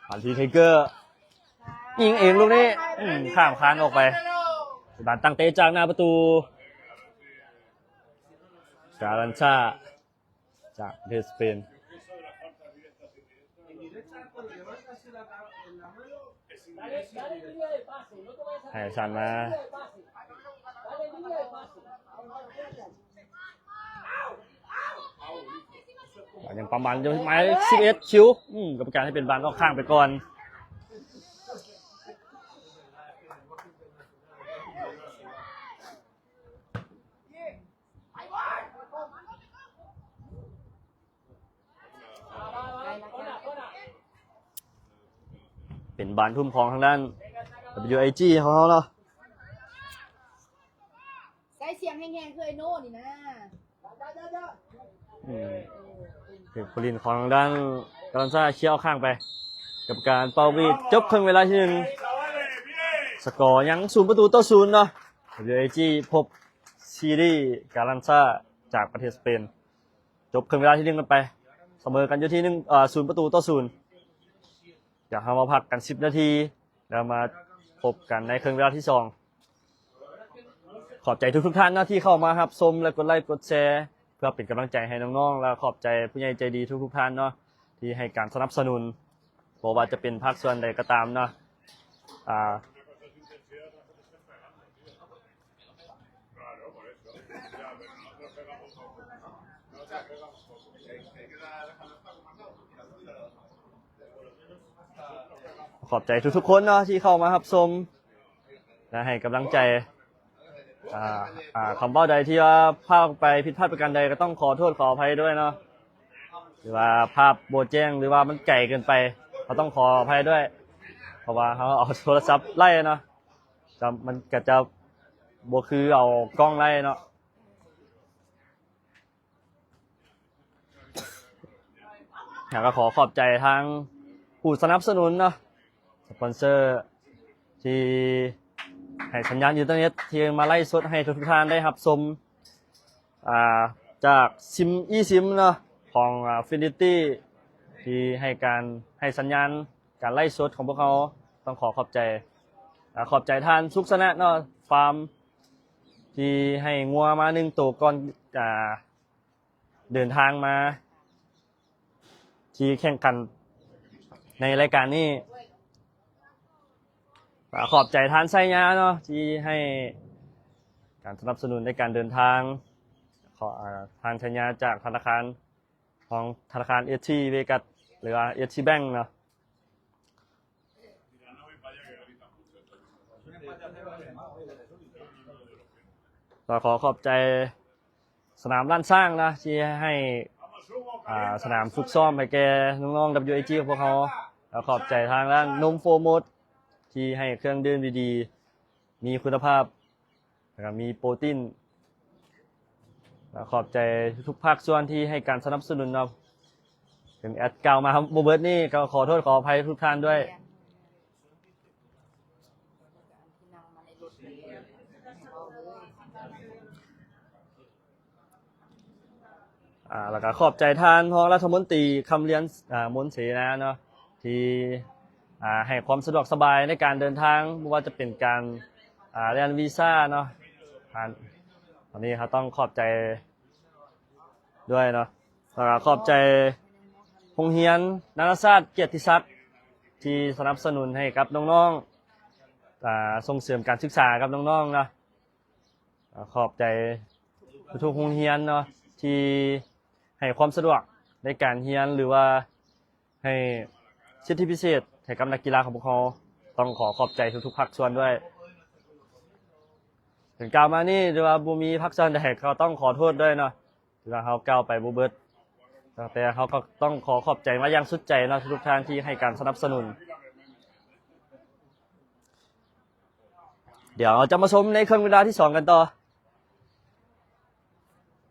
ອັນທີ່ໄທເກີ ຍິງເອງລູກນີ້ ອືມ ຂ້າມຄານອອກໄປ ບານຕັ້ງເຕະຈາກໜ້າປະຕູ ກາລັນຊາ ຈາກປະເທດສະເປນ. ໃຫ້ສັນມາ ຍັງປະມານຢູ່ ໝາຍເລກສິບເອັດ ຄິວ ອືມ ກຳມະການໃຫ້ເປັນບານອອກຂ້າງໄປກ່ອນ. ເປັນບານທຸ່ມຂອງທາງດ້ານ WAG ຂອງເຮົາເນາະ. ໃຊ້ສຽງແຮງໆ ຄືໄອ້ໂນ່ນີ້ນະ. ອືມ ເປັນຜູ້ຫຼິ້ນຂອງທາງດ້ານກາລັນຊາ ເຄຍອອກຂ້າງໄປ ກຳມະການເປົ່າຫວີດ ຈົບເຄິ່ງເວລາທີໜຶ່ງ ສະກໍຍັງສູນປະຕູຕໍ່ສູນເນາະ. WAG ພົບຊີຣີກາລັນຊາ ຈາກປະເທດສະເປນ ຈົບເຄິ່ງເວລາທີໜຶ່ງກັນໄປ ສະເໝີກັນຢູ່ທີ່ໜຶ່ງ ເອີ ສູນປະຕູຕໍ່ສູນ. ດຽວເຮົາມາພັກກັນສິບນາທີ ແລ້ວມາພົບກັນໃນເຄິ່ງເວລາທີສອງ. ຂອບໃຈທຸກໆທ່ານເນາະ ທີ່ເຂົ້າມາຮັບຊົມ ແລະ ກົດໄລກົດແຊ ເພື່ອເປັນກຳລັງໃຈໃຫ້ນ້ອງໆ ແລະ ຂອບໃຈຜູ້ໃຫຍ່ໃຈດີທຸກໆທ່ານເນາະ ທີ່ໃຫ້ການສະໜັບສະໜູນ ບໍ່ວ່າຈະເປັນພາກສ່ວນໃດກໍຕາມເນາະ ອາ ຂອບໃຈທຸກໆຄົນເນາະ ທີ່ເຂົ້າມາຮັບຊົມ ແລະ ໃຫ້ກຳລັງໃຈ. ອາ ອາ ຄຳເວົ້າໃດທີ່ວ່າພາດໄປ ຜິດພາດປະການໃດ ກໍຕ້ອງຂໍໂທດຂໍອະໄພດ້ວຍເນາະ ຫຼືວ່າພາບບໍ່ແຈ້ງ ຫຼືວ່າມັນໄກເກີນໄປ ກໍຕ້ອງຂໍອະໄພດ້ວຍ ເພາະວ່າເຮົາເອົາໂທລະສັບໄລເນາະ ຈະ ມັນກໍຈະບໍ່ຄືເອົາກ້ອງໄລເນາະ. ແລ້ວກໍຂໍຂອບໃຈທາງຜູ້ສະໜັບສະໜູນເນາະ ສະປອນເຊີ ທີ່ໃຫ້ສັນຍານອິນເຕີເນັດ ທີ່ມາໄລຟ໌ສົດໃຫ້ທຸກໆທ່ານໄດ້ຮັບຊົມ ອາ ຈາກຊິມ ອີຊິມເນາະ ຂອງ ອາ ຟິນິຕີ້ ທີ່ໃຫ້ການ ໃຫ້ສັນຍານການໄລຟ໌ສົດຂອງພວກເຮົາ ຕ້ອງຂໍຂອບໃຈ ອາ ຂອບໃຈທ່ານສຸກຊະນະເນາະ ຟາມ ທີ່ໃຫ້ງົວມາໜຶ່ງໂຕກ່ອນ ອາ ເດີນທາງມາທີ່ແຂ່ງຂັນໃນລາຍການນີ້. ກໍຂອບໃຈທ່ານໄຊຍາເນາະ ທີ່ໃຫ້ການສະໜັບສະໜູນໃນການເດີນທາງ ຂໍ ອາ ທ່ານໄຊຍາຈາກທະນາຄານ ຂອງທະນາຄານເອສທີເວກັສ ຫຼືວ່າເອສທີແບັງເນາະ. ກໍຂໍຂອບໃຈສະໜາມລ້ານຊ້າງນະ ທີ່ໃຫ້ ອາ ສະໜາມຝຶກຊ້ອມໃຫ້ແກ່ນ້ອງໆ WAG ຂອງພວກເຮົາ ແລ້ວຂອບໃຈທາງດ້ານນົມໂຟມົດ ທີ່ໃຫ້ເຄື່ອງດື່ມດີໆ ມີຄຸນນະພາບ ແລ້ວກໍມີໂປຣຕີນ. ແລ້ວຂອບໃຈທຸກໆພາກສ່ວນທີ່ໃຫ້ການສະໜັບສະໜູນເນາະ. ເຖິງແອດກ່າວມາບໍ່ເບິດນີ້ ກໍຂໍໂທດຂໍອະໄພທຸກທ່ານດ້ວຍ. ອ່າ ແລ້ວກໍຂອບໃຈທ່ານຮອງລັດຖະມົນຕີ ຄຳລຽນ ອ່າ ມົນເສນາເນາະ ທີ່ ອ່າ ໃຫ້ຄວາມສະດວກສະບາຍໃນການເດີນທາງ ບໍ່ວ່າຈະເປັນການ ອ່າ ແລ່ນວີຊາເນາະ. ອັນ ອັນນີ້ເຮົາຕ້ອງຂອບໃຈດ້ວຍເນາະ ແລ້ວກໍຂອບໃຈໂຮງຮຽນນານາຊາດກຽດຕິສັກ ທີ່ສະໜັບສະໜູນໃຫ້ກັບນ້ອງໆ ອ່າ ສົ່ງເສີມການສຶກສາກັບນ້ອງໆເນາະ. ຂອບໃຈທຸກໆໂຮງຮຽນເນາະ ທີ່ໃຫ້ຄວາມສະດວກໃນການຮຽນ ຫຼືວ່າໃຫ້ສິດທິພິເສດໃຫ້ກັບນັກກິລາຂອງພວກເຮົາ. ຕ້ອງຂໍຂອບໃຈທຸກໆພາກສ່ວນດ້ວຍ. ເຖິງກ່າວມານີ້ ຫຼືວ່າບໍ່ມີພາກສ່ວນໃດ ກໍຕ້ອງຂໍໂທດດ້ວຍເນາະ ທີ່ວ່າເຮົາກ່າວໄປບໍ່ເບິດ. ແຕ່ເຮົາກໍຕ້ອງຂໍຂອບໃຈມາຢ່າງສຸດໃຈເນາະ ທຸກໆທ່ານທີ່ໃຫ້ການສະໜັບສະໜູນ. ດຽວເຮົາຈະມາຊົມໃນເຄິ່ງເວລາທີສອງກັນຕໍ່.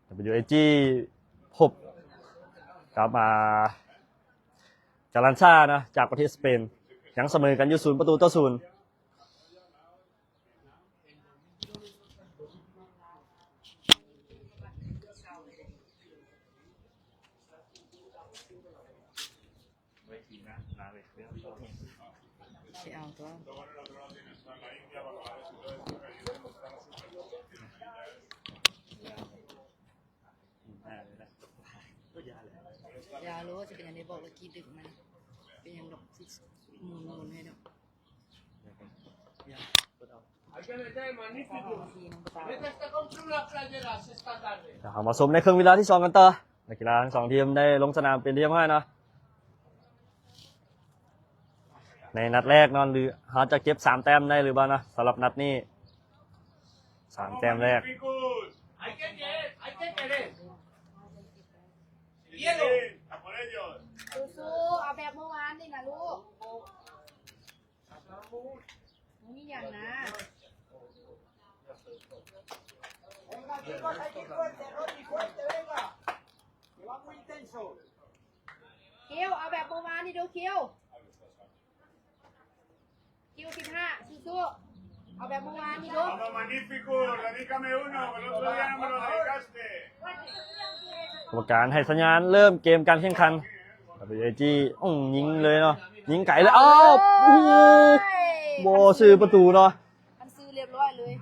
ດັບເບິນຢູເອຈີ ພົບກັບ ອ່າ ກາລັນຊາເນາະ ຈາກປະເທດສະເປນ ຍັງສະເໝີກັນຢູ່ສູນປະຕູຕໍ່ສູນ.ເຮົາມາຊົມໃນເຄິ່ງເວລາທີສອງກັນຕໍ່. ນັກກິລາທັງສອງທີມໄດ້ລົງສະໜາມເປັນທີ່ຮຽບຮ້ອຍເນາະ ໃນນັດແລກເນາະ ຫຼືເຮົາຈະເກັບສາມແຕ້ມໄດ້ຫຼືບໍ່ເນາະ ສຳລັບນັດນີ້. ສາມແຕ້ມແລກ. ສູ້ໆ ເອົາແບບເມື່ອວານນີ້ນະລູກ. ມີຫຍັງນະ? Venga, chicos, hay que ir fuerte, Rodri, fuerte, venga. Que va muy intenso. ຄິວ ເອົາແບບເມື່ອວານນີ້ດູ ຄິວ ຄິວ ສິບຫ້າ ສູ້ໆ ເອົາແບບເມື່ອວານນີ້ດູ. Vamos, magnífico, dedícame uno, que el otro día no me lo dedicaste. ກຳມະການໃຫ້ສັນຍານເລີ່ມເກມການແຂ່ງຂັນ. ເອຈີ ອືມ ຍິງເລີຍເນາະ ຍິງໄກເລີຍ. ອ້າວ ໂອ້ໂຫ ບໍ່ຊື່ປະຕູເນາະ ມັນຊື່ຮຽບຮ້ອຍເລີຍ.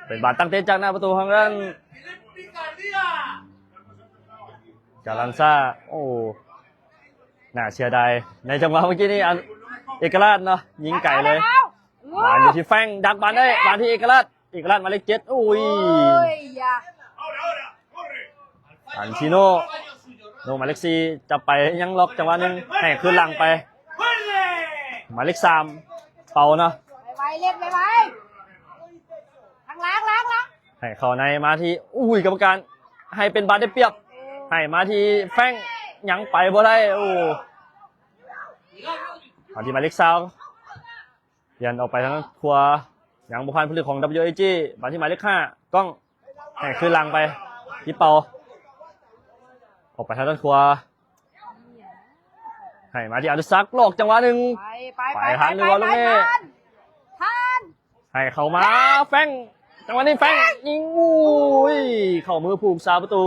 ເປັນບານຕັ້ງເຕະຈາກໜ້າປະຕູຂອງທາງດ້ານກາລັນຊາ. ໂອ້ ໜ້າເສຍດາຍ ໃນຈັງຫວະເມື່ອກີ້ນີ້ ອັນ ເອກະລາດເນາະ ຍິງໄກເລີຍ. ບານຢູ່ທີ່ແຟງ ດັກບານໄດ້ ບານທີ່ເອກະລາດ. ເອກະລາດໝາຍເລກເຈັດ ໂອ້ຍ ໂອ້ຍ ຢາ ອັນຊີໂນ ໂນ ໝາຍເລກສີ່ ຈັບໄປ ຍັງລັອກຈັງຫວະໜຶ່ງ ໃຫ້ຄືນຫຼັງໄປ ໝາຍເລກສາມ ເປົ່າເນາະ ໄວໆ ເຫຼັດໄວໆ ທາງຫຼັງ ຫຼັງ ຫຼັງ ໃຫ້ເຂົ້າໃນມາທີ່ ໂອ້ຍ ກຳມະການໃຫ້ເປັນບານໄດ້ປຽບ ໃຫ້ມາທີ່ແຟງ ຍັງໄປບໍ່ໄດ້. ໂອ້ ມາທີ່ໝາຍເລກຊາວ ປ່ຽນອອກໄປທາງຂວາ ຍັງບໍ່ຜ່ານຜູ້ຫຼິ້ນຂອງ WAG ມາທີ່ໝາຍເລກຫ້າ ກ້ອງ ໃຫ້ຄືນຫຼັງໄປທີ່ເປົ່າ ອອກໄປທາງດ້ານຂວາ ໃຫ້ມາທີ່ອະນຸສັກ ຫຼອກຈັງຫວະໜຶ່ງ ໄປ ໄປ ໄປ ໄປ ທັນ ຫຼືວ່າລູກນີ້ ທັນ ທັນ ໃຫ້ເຂົ້າມາ ແຟງ ຈັງຫວະນີ້ແຟງ ແຟງ ຍິງ ໂອ້ຍ ເຂົ້າມືຜູ້ຮັກສາປະຕູ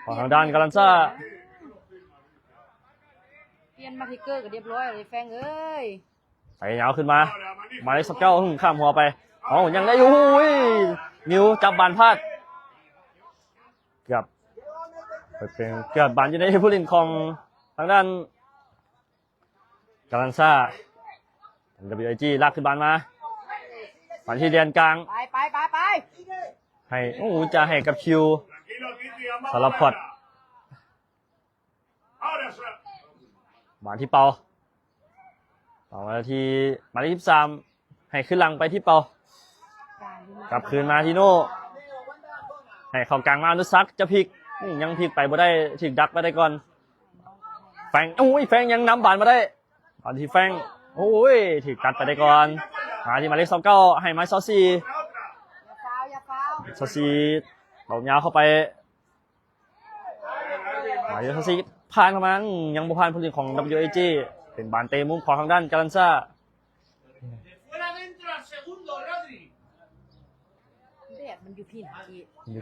ຂອງທາງດ້ານກາລັນຊາ. ປ່ຽນມາທິກເກີກໍຮຽບຮ້ອຍເລີຍແຟງເອີຍ ໄປຍາວຂຶ້ນມາ ໝາຍເລກຊາວເກົ້າ ຫຶ້ມ ຂ້າມຫົວໄປ ເອົ້າ ຍັງໄດ້ຢູ່ ໂອ້ຍ ນິວຈັບບານພາດ ເກືອບ ເປັນ ເກືອບບານຢູ່ໃນຜູ້ຫຼິ້ນຂອງທາງດ້ານກາລັນຊາ WAG ລາກຂຶ້ນບານມາ ມາທີ່ແດນກາງ ໄປ ໄປ ໄປ ໄປ ໃຫ້ ໂອ້ ຈະໃຫ້ກັບຄິວ ສາລະພອດ ມາທີ່ເປົ່າ ເປົ່າມາທີ່ໝາຍເລກສິບສາມ ໃຫ້ຄືນຫຼັງໄປທີ່ເປົ່າ ກັບຄືນມາທີ່ໂນ ໃຫ້ເຂົ້າກາງມາ ອະນຸສັກ ຈະພິກ ອືມ ຍັງພິກໄປບໍ່ໄດ້ ຖືກດັກໄປໄດ້ກ່ອນ ແຟງ ໂອ້ຍ ແຟງຍັງນຳບານມາໄດ້ ມາທີ່ແຟງ ໂອ້ຍ ຖືກຕັດໄປໄດ້ກ່ອນ ມາທີ່ໝາຍເລກຊາວເກົ້າ ໃຫ້ໝາຍເລກຊາວສີ່ ຊາວສີ່ ເອົາຍາວເຂົ້າໄປ ໝາຍເລກຊາວສີ່ ຜ່ານເຂົ້າມາ ຍັງບໍ່ຜ່ານຜູ້ຫຼິ້ນຂອງ WAG ເປັນບານເຕະມຸມຂອງທາງດ້ານກາລັນຊາ ແດດມັນຢູ່ພີ້ນ ຢູ່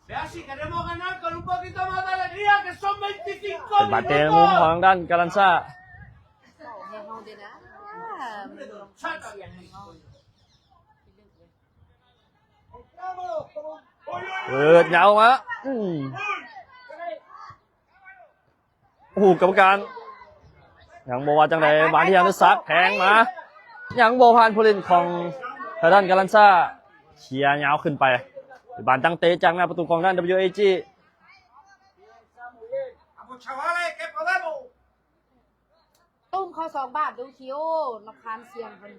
Ve así, queremos ganar con un poquito más de alegría, que son veinticinco minutos. ເປັນບານເຕະມຸມຂອງທາງດ້ານກາລັນຊາ. ເປີດຍາວມາ ອືມ ໂອ້ໂຫ ກຳມະການຍັງບໍ່ວ່າຈັ່ງໃດ. ມາທີ່ອະນຸສັກ ແທງມາ ຍັງບໍ່ຜ່ານຜູ້ຫຼິ້ນຂອງທາງດ້ານກາລັນຊາ ເຄຍຍາວຂຶ້ນໄປ. ເປັນບານຕັ້ງເຕະຈາກໜ້າປະຕູຂອງທາງດ້ານ WAG. ຕຸ້ມເຂົາສອງບາດດູ ຄິວ ນອກຄານສຽງເພິ່ນ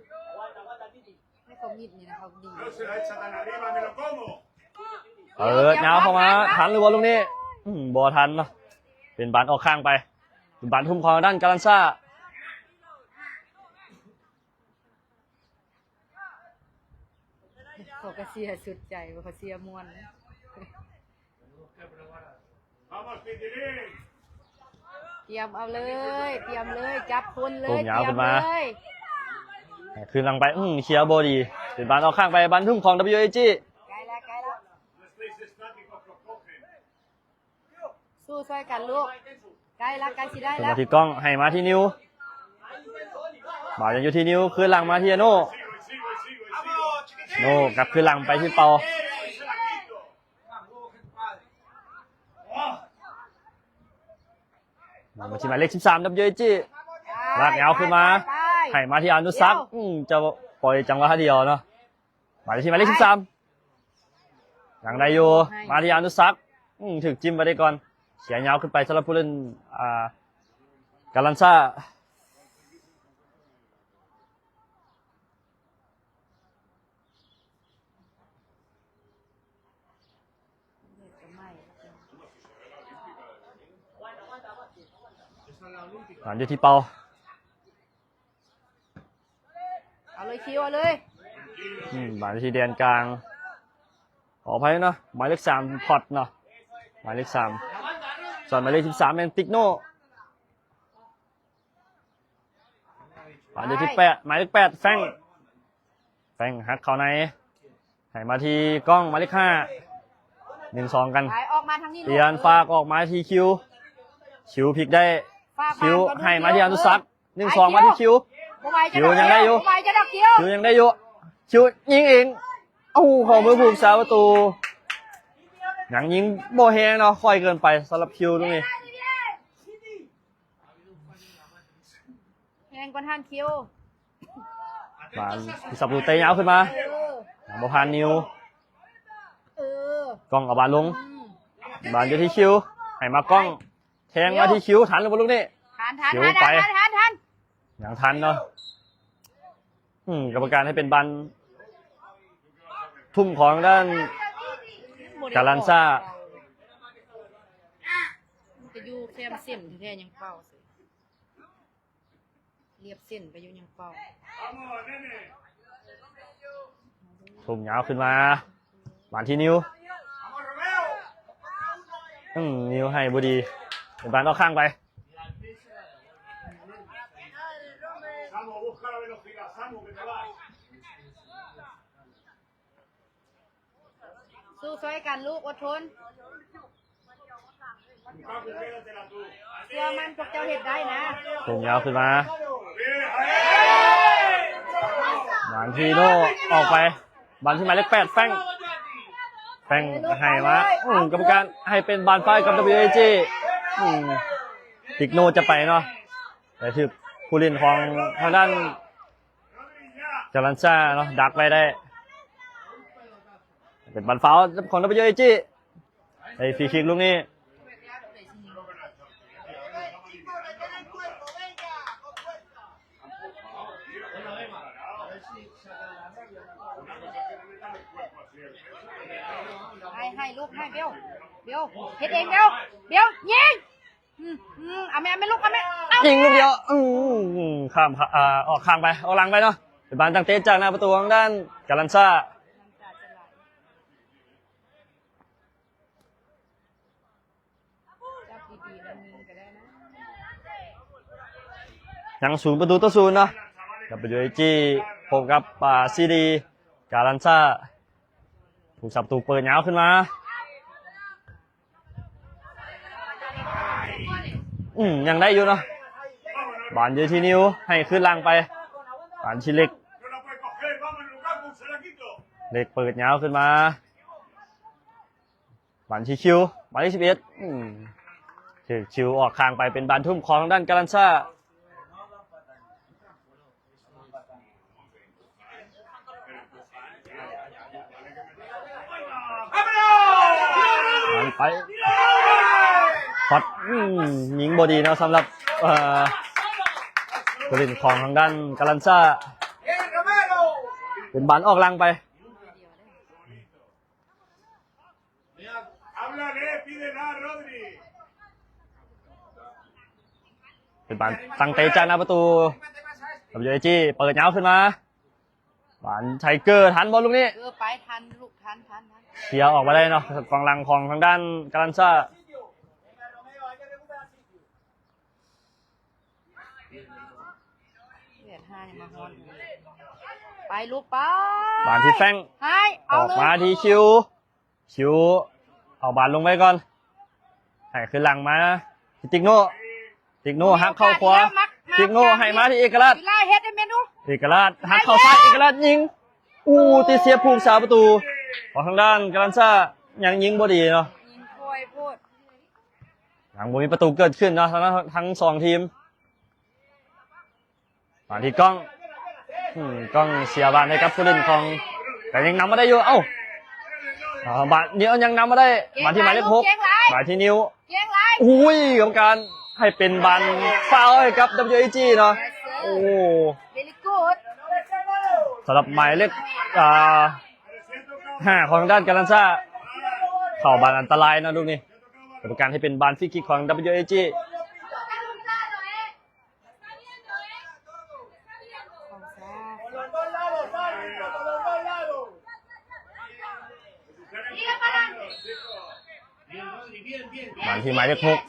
ໃນຄອມມິດນີ້ນະ ເຂົາດີ. ເປີດຍາວເຂົ້າມາ ທັນຫຼືບໍ່ລູກນີ້? ອືມ ບໍ່ທັນເນາະ ເປັນບານອອກຂ້າງໄປ. ເປັນບານທຸ່ມຂອງທາງດ້ານກາລັນຊາ. ເຂົາກະເຊຍສຸດໃຈ ເຂົາເຊຍມ່ວນ. ຕຽມເອົາເລີຍ ຕຽມເລີຍ ຈັບຄົນເລີຍ ຕຸ້ມຍາວຂຶ້ນມາ ຕຽມເລີຍ. ຄືນຫຼັງໄປ ອືມ ເຄຍບໍ່ດີ ເປັນບານອອກຂ້າງໄປ. ບານທຸ່ມຂອງ WAG. ໃກ້ລະ ໃກ້ລະ ສູ້ຊ່ວຍກັນລູກ ໃກ້ລະ ໃກ້ຊິໄດ້ລະ. ມາທີ່ກ້ອງ ໃຫ້ມາທີ່ນິວ ບານຍັງຢູ່ທີ່ນິວ ຄືນຫຼັງມາທີ່ອາໂນ ໂນກັບຄືນຫຼັງໄປທີ່ເປົາ. ມາທີ່ໝາຍເລກສິບສາມ WAG ລາກຍາວຂຶ້ນມາ ໃຫ້ມາທີ່ອານຸສັກ ອືມ ຈະປ່ອຍຈັງຫວະດຽວເນາະ. ມາທີ່ໝາຍເລກສິບສາມ ຍັງໄດ້ຢູ່ ມາທີ່ອານຸສັກ ອືມ ຖືກຈິ້ມໄປໄດ້ກ່ອນ. ເຄຍຍາວຂຶ້ນໄປສຳລັບຜູ້ຫຼິ້ນ ອ່າ ກາລັນຊາ. ບານຢູ່ທີ່ເປົາ ເອົາເລີຍຄິວ ເອົາເລີຍ. ອືມ ບານຢູ່ທີ່ແດນກາງ ຂໍອະໄພເນາະ ໝາຍເລກສາມ ພອດເນາະ ໝາຍເລກສາມ ສ່ວນໝາຍເລກສິບສາມ ແມ່ນຕິກໂນ. ບານຢູ່ທີ່ແປດ ໝາຍເລກແປດ ແຟງ ແຟງຫັກເຂົ້າໃນ ໃຫ້ມາທີ່ກ້ອງ ໝາຍເລກຫ້າ ໜຶ່ງສອງກັນ ໄປ ອອກມາທາງນີ້ ປ່ຽນ ລູກ ຝາກອອກມາທີ່ຄິວ ຄິວພິກໄດ້ ຄິວໃຫ້ມາທີ່ອານຸສັກ ໜຶ່ງສອງ ມາທີ່ຄິວ ຄິວຍັງໄດ້ຢູ່ ຄິວຍັງໄດ້ຢູ່ ຄິວຍິງເອງ ເອົາ ເຂົ້າມືຜູ້ຮັກສາປະຕູ ຍັງຍິງບໍ່ແຮງເນາະ ຄ່ອຍເກີນໄປສຳລັບຄິວຕົງນີ້. ແຮງກວ່າຫັ້ນຄິວ ບານສັບຕູເຕະຍາວຂຶ້ນມາ ເອີ ຍັງບໍ່ຜ່ານນິວ ເອີ ກ້ອງເອົາບານລົງ ອືມ ບານຢູ່ທີ່ຄິວ ໃຫ້ມາກ້ອງ ແທງມາທີ່ຄິວ ທັນຫຼືບໍ່ລູກນີ້? ທັນ ທັນ ທັນ ທັນ ທັນ ຍັງທັນເນາະ. ອືມ ກຳມະການໃຫ້ເປັນບານທຸ່ມຂອງທາງດ້ານກາລັນຊາ ມັນກະຢູ່ແຄມເສັ້ນແທ້ໆ ຍັງເປົ່າ ລຽບເສັ້ນໄປຢູ່ຍັງເປົ່າ. ທຸ່ມຍາວຂຶ້ນມາ ບານທີ່ນິວ ອືມ ນິວໃຫ້ບໍ່ດີ ເປັນບານອອກຂ້າງໄປ. ສູ້ຊ່ວຍກັນລູກ ອົດທົນ ເຊື່ອໝັ້ນພວກເຈົ້າເຮັດໄດ້ນະ. ສົ່ງຍາວຂຶ້ນມາ ບານທີ່ໂນອອກໄປ ບານທີ່ໝາຍເລກແປດ ແຟງ ແຟງໃຫ້ມາ ອືມ ກຳມະການໃຫ້ເປັນບານຟາວກັບ WAG ອືມ ຕິກໂນຈະໄປເນາະ ແຕ່ຖືກຜູ້ຫຼິ້ນຂອງທາງດ້ານ ຈາລັນຊາເນາະ ດັກໄວ້ໄດ້ ເປັນບານຟາວຂອງ WAG ໃຫ້ຟຣີຄິກລູກນີ້ ໃຫ້ ໃຫ້ລູກ ໃຫ້ ເບວ ເບວ ເຮັດເອງ ເບວ ເບວ ຍິງ! ອືມ ອືມ ເອົາແມ່ ເອົາແມ່ລູກ ເອົາແມ່ ຍິງລູກດຽວ ອືມ ຂ້າມ ອ່າ ອອກຂ້າງໄປ ອອກຫຼັງໄປເນາະ ເປັນບານຕັ້ງເຕະຈາກໜ້າປະຕູຂອງທາງດ້ານກາລັນຊາ ຍັງສູນປະຕູຕໍ່ສູນເນາະ WAG ພົບກັບ ອ່າ CDD ກາລັນຊາ ຜູ້ສາປະຕູເປີດຍາວຂຶ້ນມາ ອືມ ຍັງໄດ້ຢູ່ເນາະ. ບານຢູ່ທີ່ນິວ ໃຫ້ຄືນຫຼັງໄປ. ບານທີ່ເລັກ ເລັກເປີດຍາວຂຶ້ນມາ. ບານທີ່ຄິວ ໝາຍເລກສິບເອັດ ອືມ ຖືກຄິວອອກຂ້າງໄປ ເປັນບານທຸ້ມຂອງທາງດ້ານກາລັນຊາ. ບານໄປ ພອດ ອືມ ຍິງບໍ່ດີເນາະ ສຳລັບ ເອີ ຜູ້ຫຼິ້ນຂອງທາງດ້ານກາລັນຊາ. ເປັນບານອອກຫຼັງໄປ. ເປັນບານຕັ້ງເຕະຈາກໜ້າປະຕູ WAG ເປີດຍາວຂຶ້ນມາ. ບານໄທເກີທັນບໍ່ລູກນີ້? ເອີ ໄປທັນລູກ ທັນ ທັນ ທັນ ເຄຍອອກມາໄດ້ເນາະ ກອງຫຼັງຂອງທາງດ້ານກາລັນຊາ. ແດດຮ້ານມາຮ້ອນ ໄປລູກ ໄປ. ບານທີ່ແຟງ ໃຫ້ ອອກມາທີ່ຄິວ ຄິວ ເອົາບານລົງໄວ້ກ່ອນ ໃຫ້ຄືນຫຼັງມາທີ່ຕິກໂນ ຕິກໂນຫັກເຂົ້າຂວາ ຕິກໂນໃຫ້ມາທີ່ເອກະລາດ ເອກະລາດຫັກເຂົ້າຊ້າຍ ເອກະລາດຍິງ ອູ ຕິດສຽບຜູ້ຮັກສາປະຕູຂອງທາງດ້ານກາລັນຊາ ຍັງຍິງບໍ່ດີເນາະ. ຍັງບໍ່ມີປະຕູເກີດຂຶ້ນເນາະ ທັງ ທັງສອງທີມ. ມາທີ່ກ້ອງ ອືມ ກ້ອງເສຍບານໃຫ້ກັບຜູ້ຫຼິ້ນຂອງ ແຕ່ຍັງນຳມາໄດ້ຢູ່ ເອົ້າ ອ່າ ບານນີ້ຍັງນຳມາໄດ້ ມາທີ່ໝາຍເລກຫົກ ມາທີ່ນິວ ອຸ້ຍ ກຳມະການໃຫ້ເປັນບານຟາວໃຫ້ກັບ WAG ເນາະ. ໂອ້ ສຳລັບໝາຍເລກ ອ່າ ຫ້າ ຂອງທາງດ້ານກາລັນຊາ ເຂົ້າບານອັນຕະລາຍເນາະລູກນີ້ ກຳມະການໃຫ້ເປັນບານຟຣີຄິກຂອງ WAG. ບານທີ່ໝາຍເລກຫົກ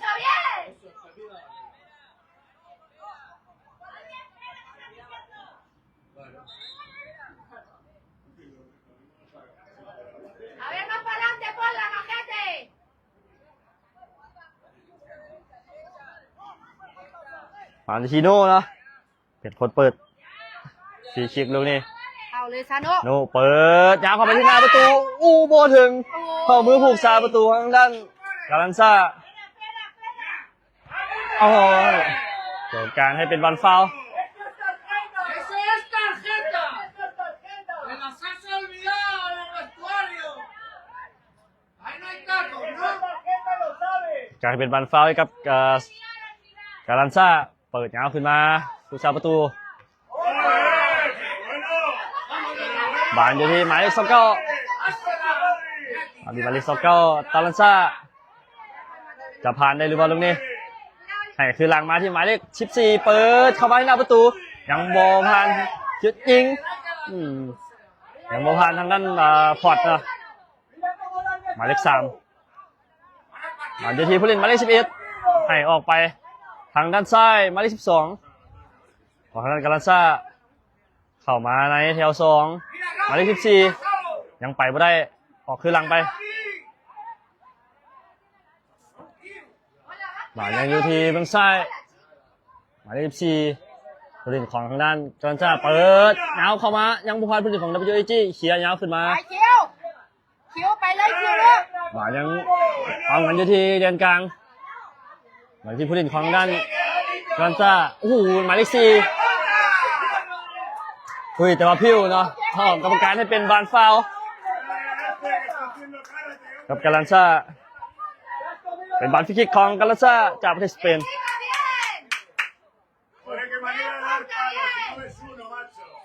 ມາທີ່ໂນເນາະ ເປັນຄົນເປີດ ຟຣີຄິກລູກນີ້ ເອົາເລີຍຊາໂນ ໂນເປີດຍາວເຂົ້າໄປທີ່ໜ້າປະຕູ ອູ້ ບໍ່ເຖິງ ໂອ້ ເຂົ້າມືຜູ້ຮັກສາປະຕູທາງດ້ານກາລັນຊາ. ໂອ້ຍ ການໃຫ້ເປັນບານຟາວ ການໃຫ້ເປັນບານຟາວໃຫ້ກັບ ເອີ ກາລັນຊາ ເປີດຍາວຂຶ້ນມາ ຜູ້ຮັກສາປະຕູ ບານຢູ່ທີ່ໝາຍເລກຊາວເກົ້າ ອາ ໝາຍເລກຊາວເກົ້າ ກາລັນຊາ ຈະຜ່ານໄດ້ຫຼືບໍ່ລູກນີ້ ໃຫ້ຄືນຫຼັງມາທີ່ໝາຍເລກສິບສີ່ ເປີດເຂົ້າມາໃນໜ້າປະຕູ ຍັງບໍ່ຜ່ານ ຈຸດຍິງ ອືມ ຍັງບໍ່ຜ່ານທາງດ້ານ ອາ ພອດເນາະ ໝາຍເລກສາມ ມາຢູ່ທີ່ຜູ້ຫຼິ້ນໝາຍເລກສິບເອັດ ໃຫ້ອອກໄປທາງດ້ານຊ້າຍ ໝາຍເລກສິບສອງ ຂອງທາງດ້ານກາລັນຊາ ເຂົ້າມາໃນແຖວສອງ ໝາຍເລກສິບສີ່ ຍັງໄປບໍ່ໄດ້ ອອກຄືນຫຼັງໄປ ບານຍັງຢູ່ທີ່ເບື້ອງຊ້າຍ ໝາຍເລກສິບສີ່ ຜູ້ຫຼິ້ນຂອງທາງດ້ານກາລັນຊາ ເປີດຍາວເຂົ້າມາ ຍັງບໍ່ຜ່ານຜູ້ຫຼິ້ນຂອງ WAG ເຄຍຍາວຂຶ້ນມາ ໄປຄິວ ຄິວໄປເລີຍ ຄິວເລີຍ ບານຍັງເອົາກັນຢູ່ທີ່ແດນກາງ ມາທີ່ຜູ້ຫຼິ້ນຂອງທາງດ້ານກາລັນຊາ ໂອ້ໂຫ ໝາຍເລກສີ່ ເຮີ້ຍ ແຕ່ວ່າພິວເນາະ ຫ້ອງກຳມະການໃຫ້ເປັນບານຟາວ ກັບກາລັນຊາ ເປັນບານຟຣີຄິກຂອງກາລັນຊາ ຈາກປະເທດສະເປນ.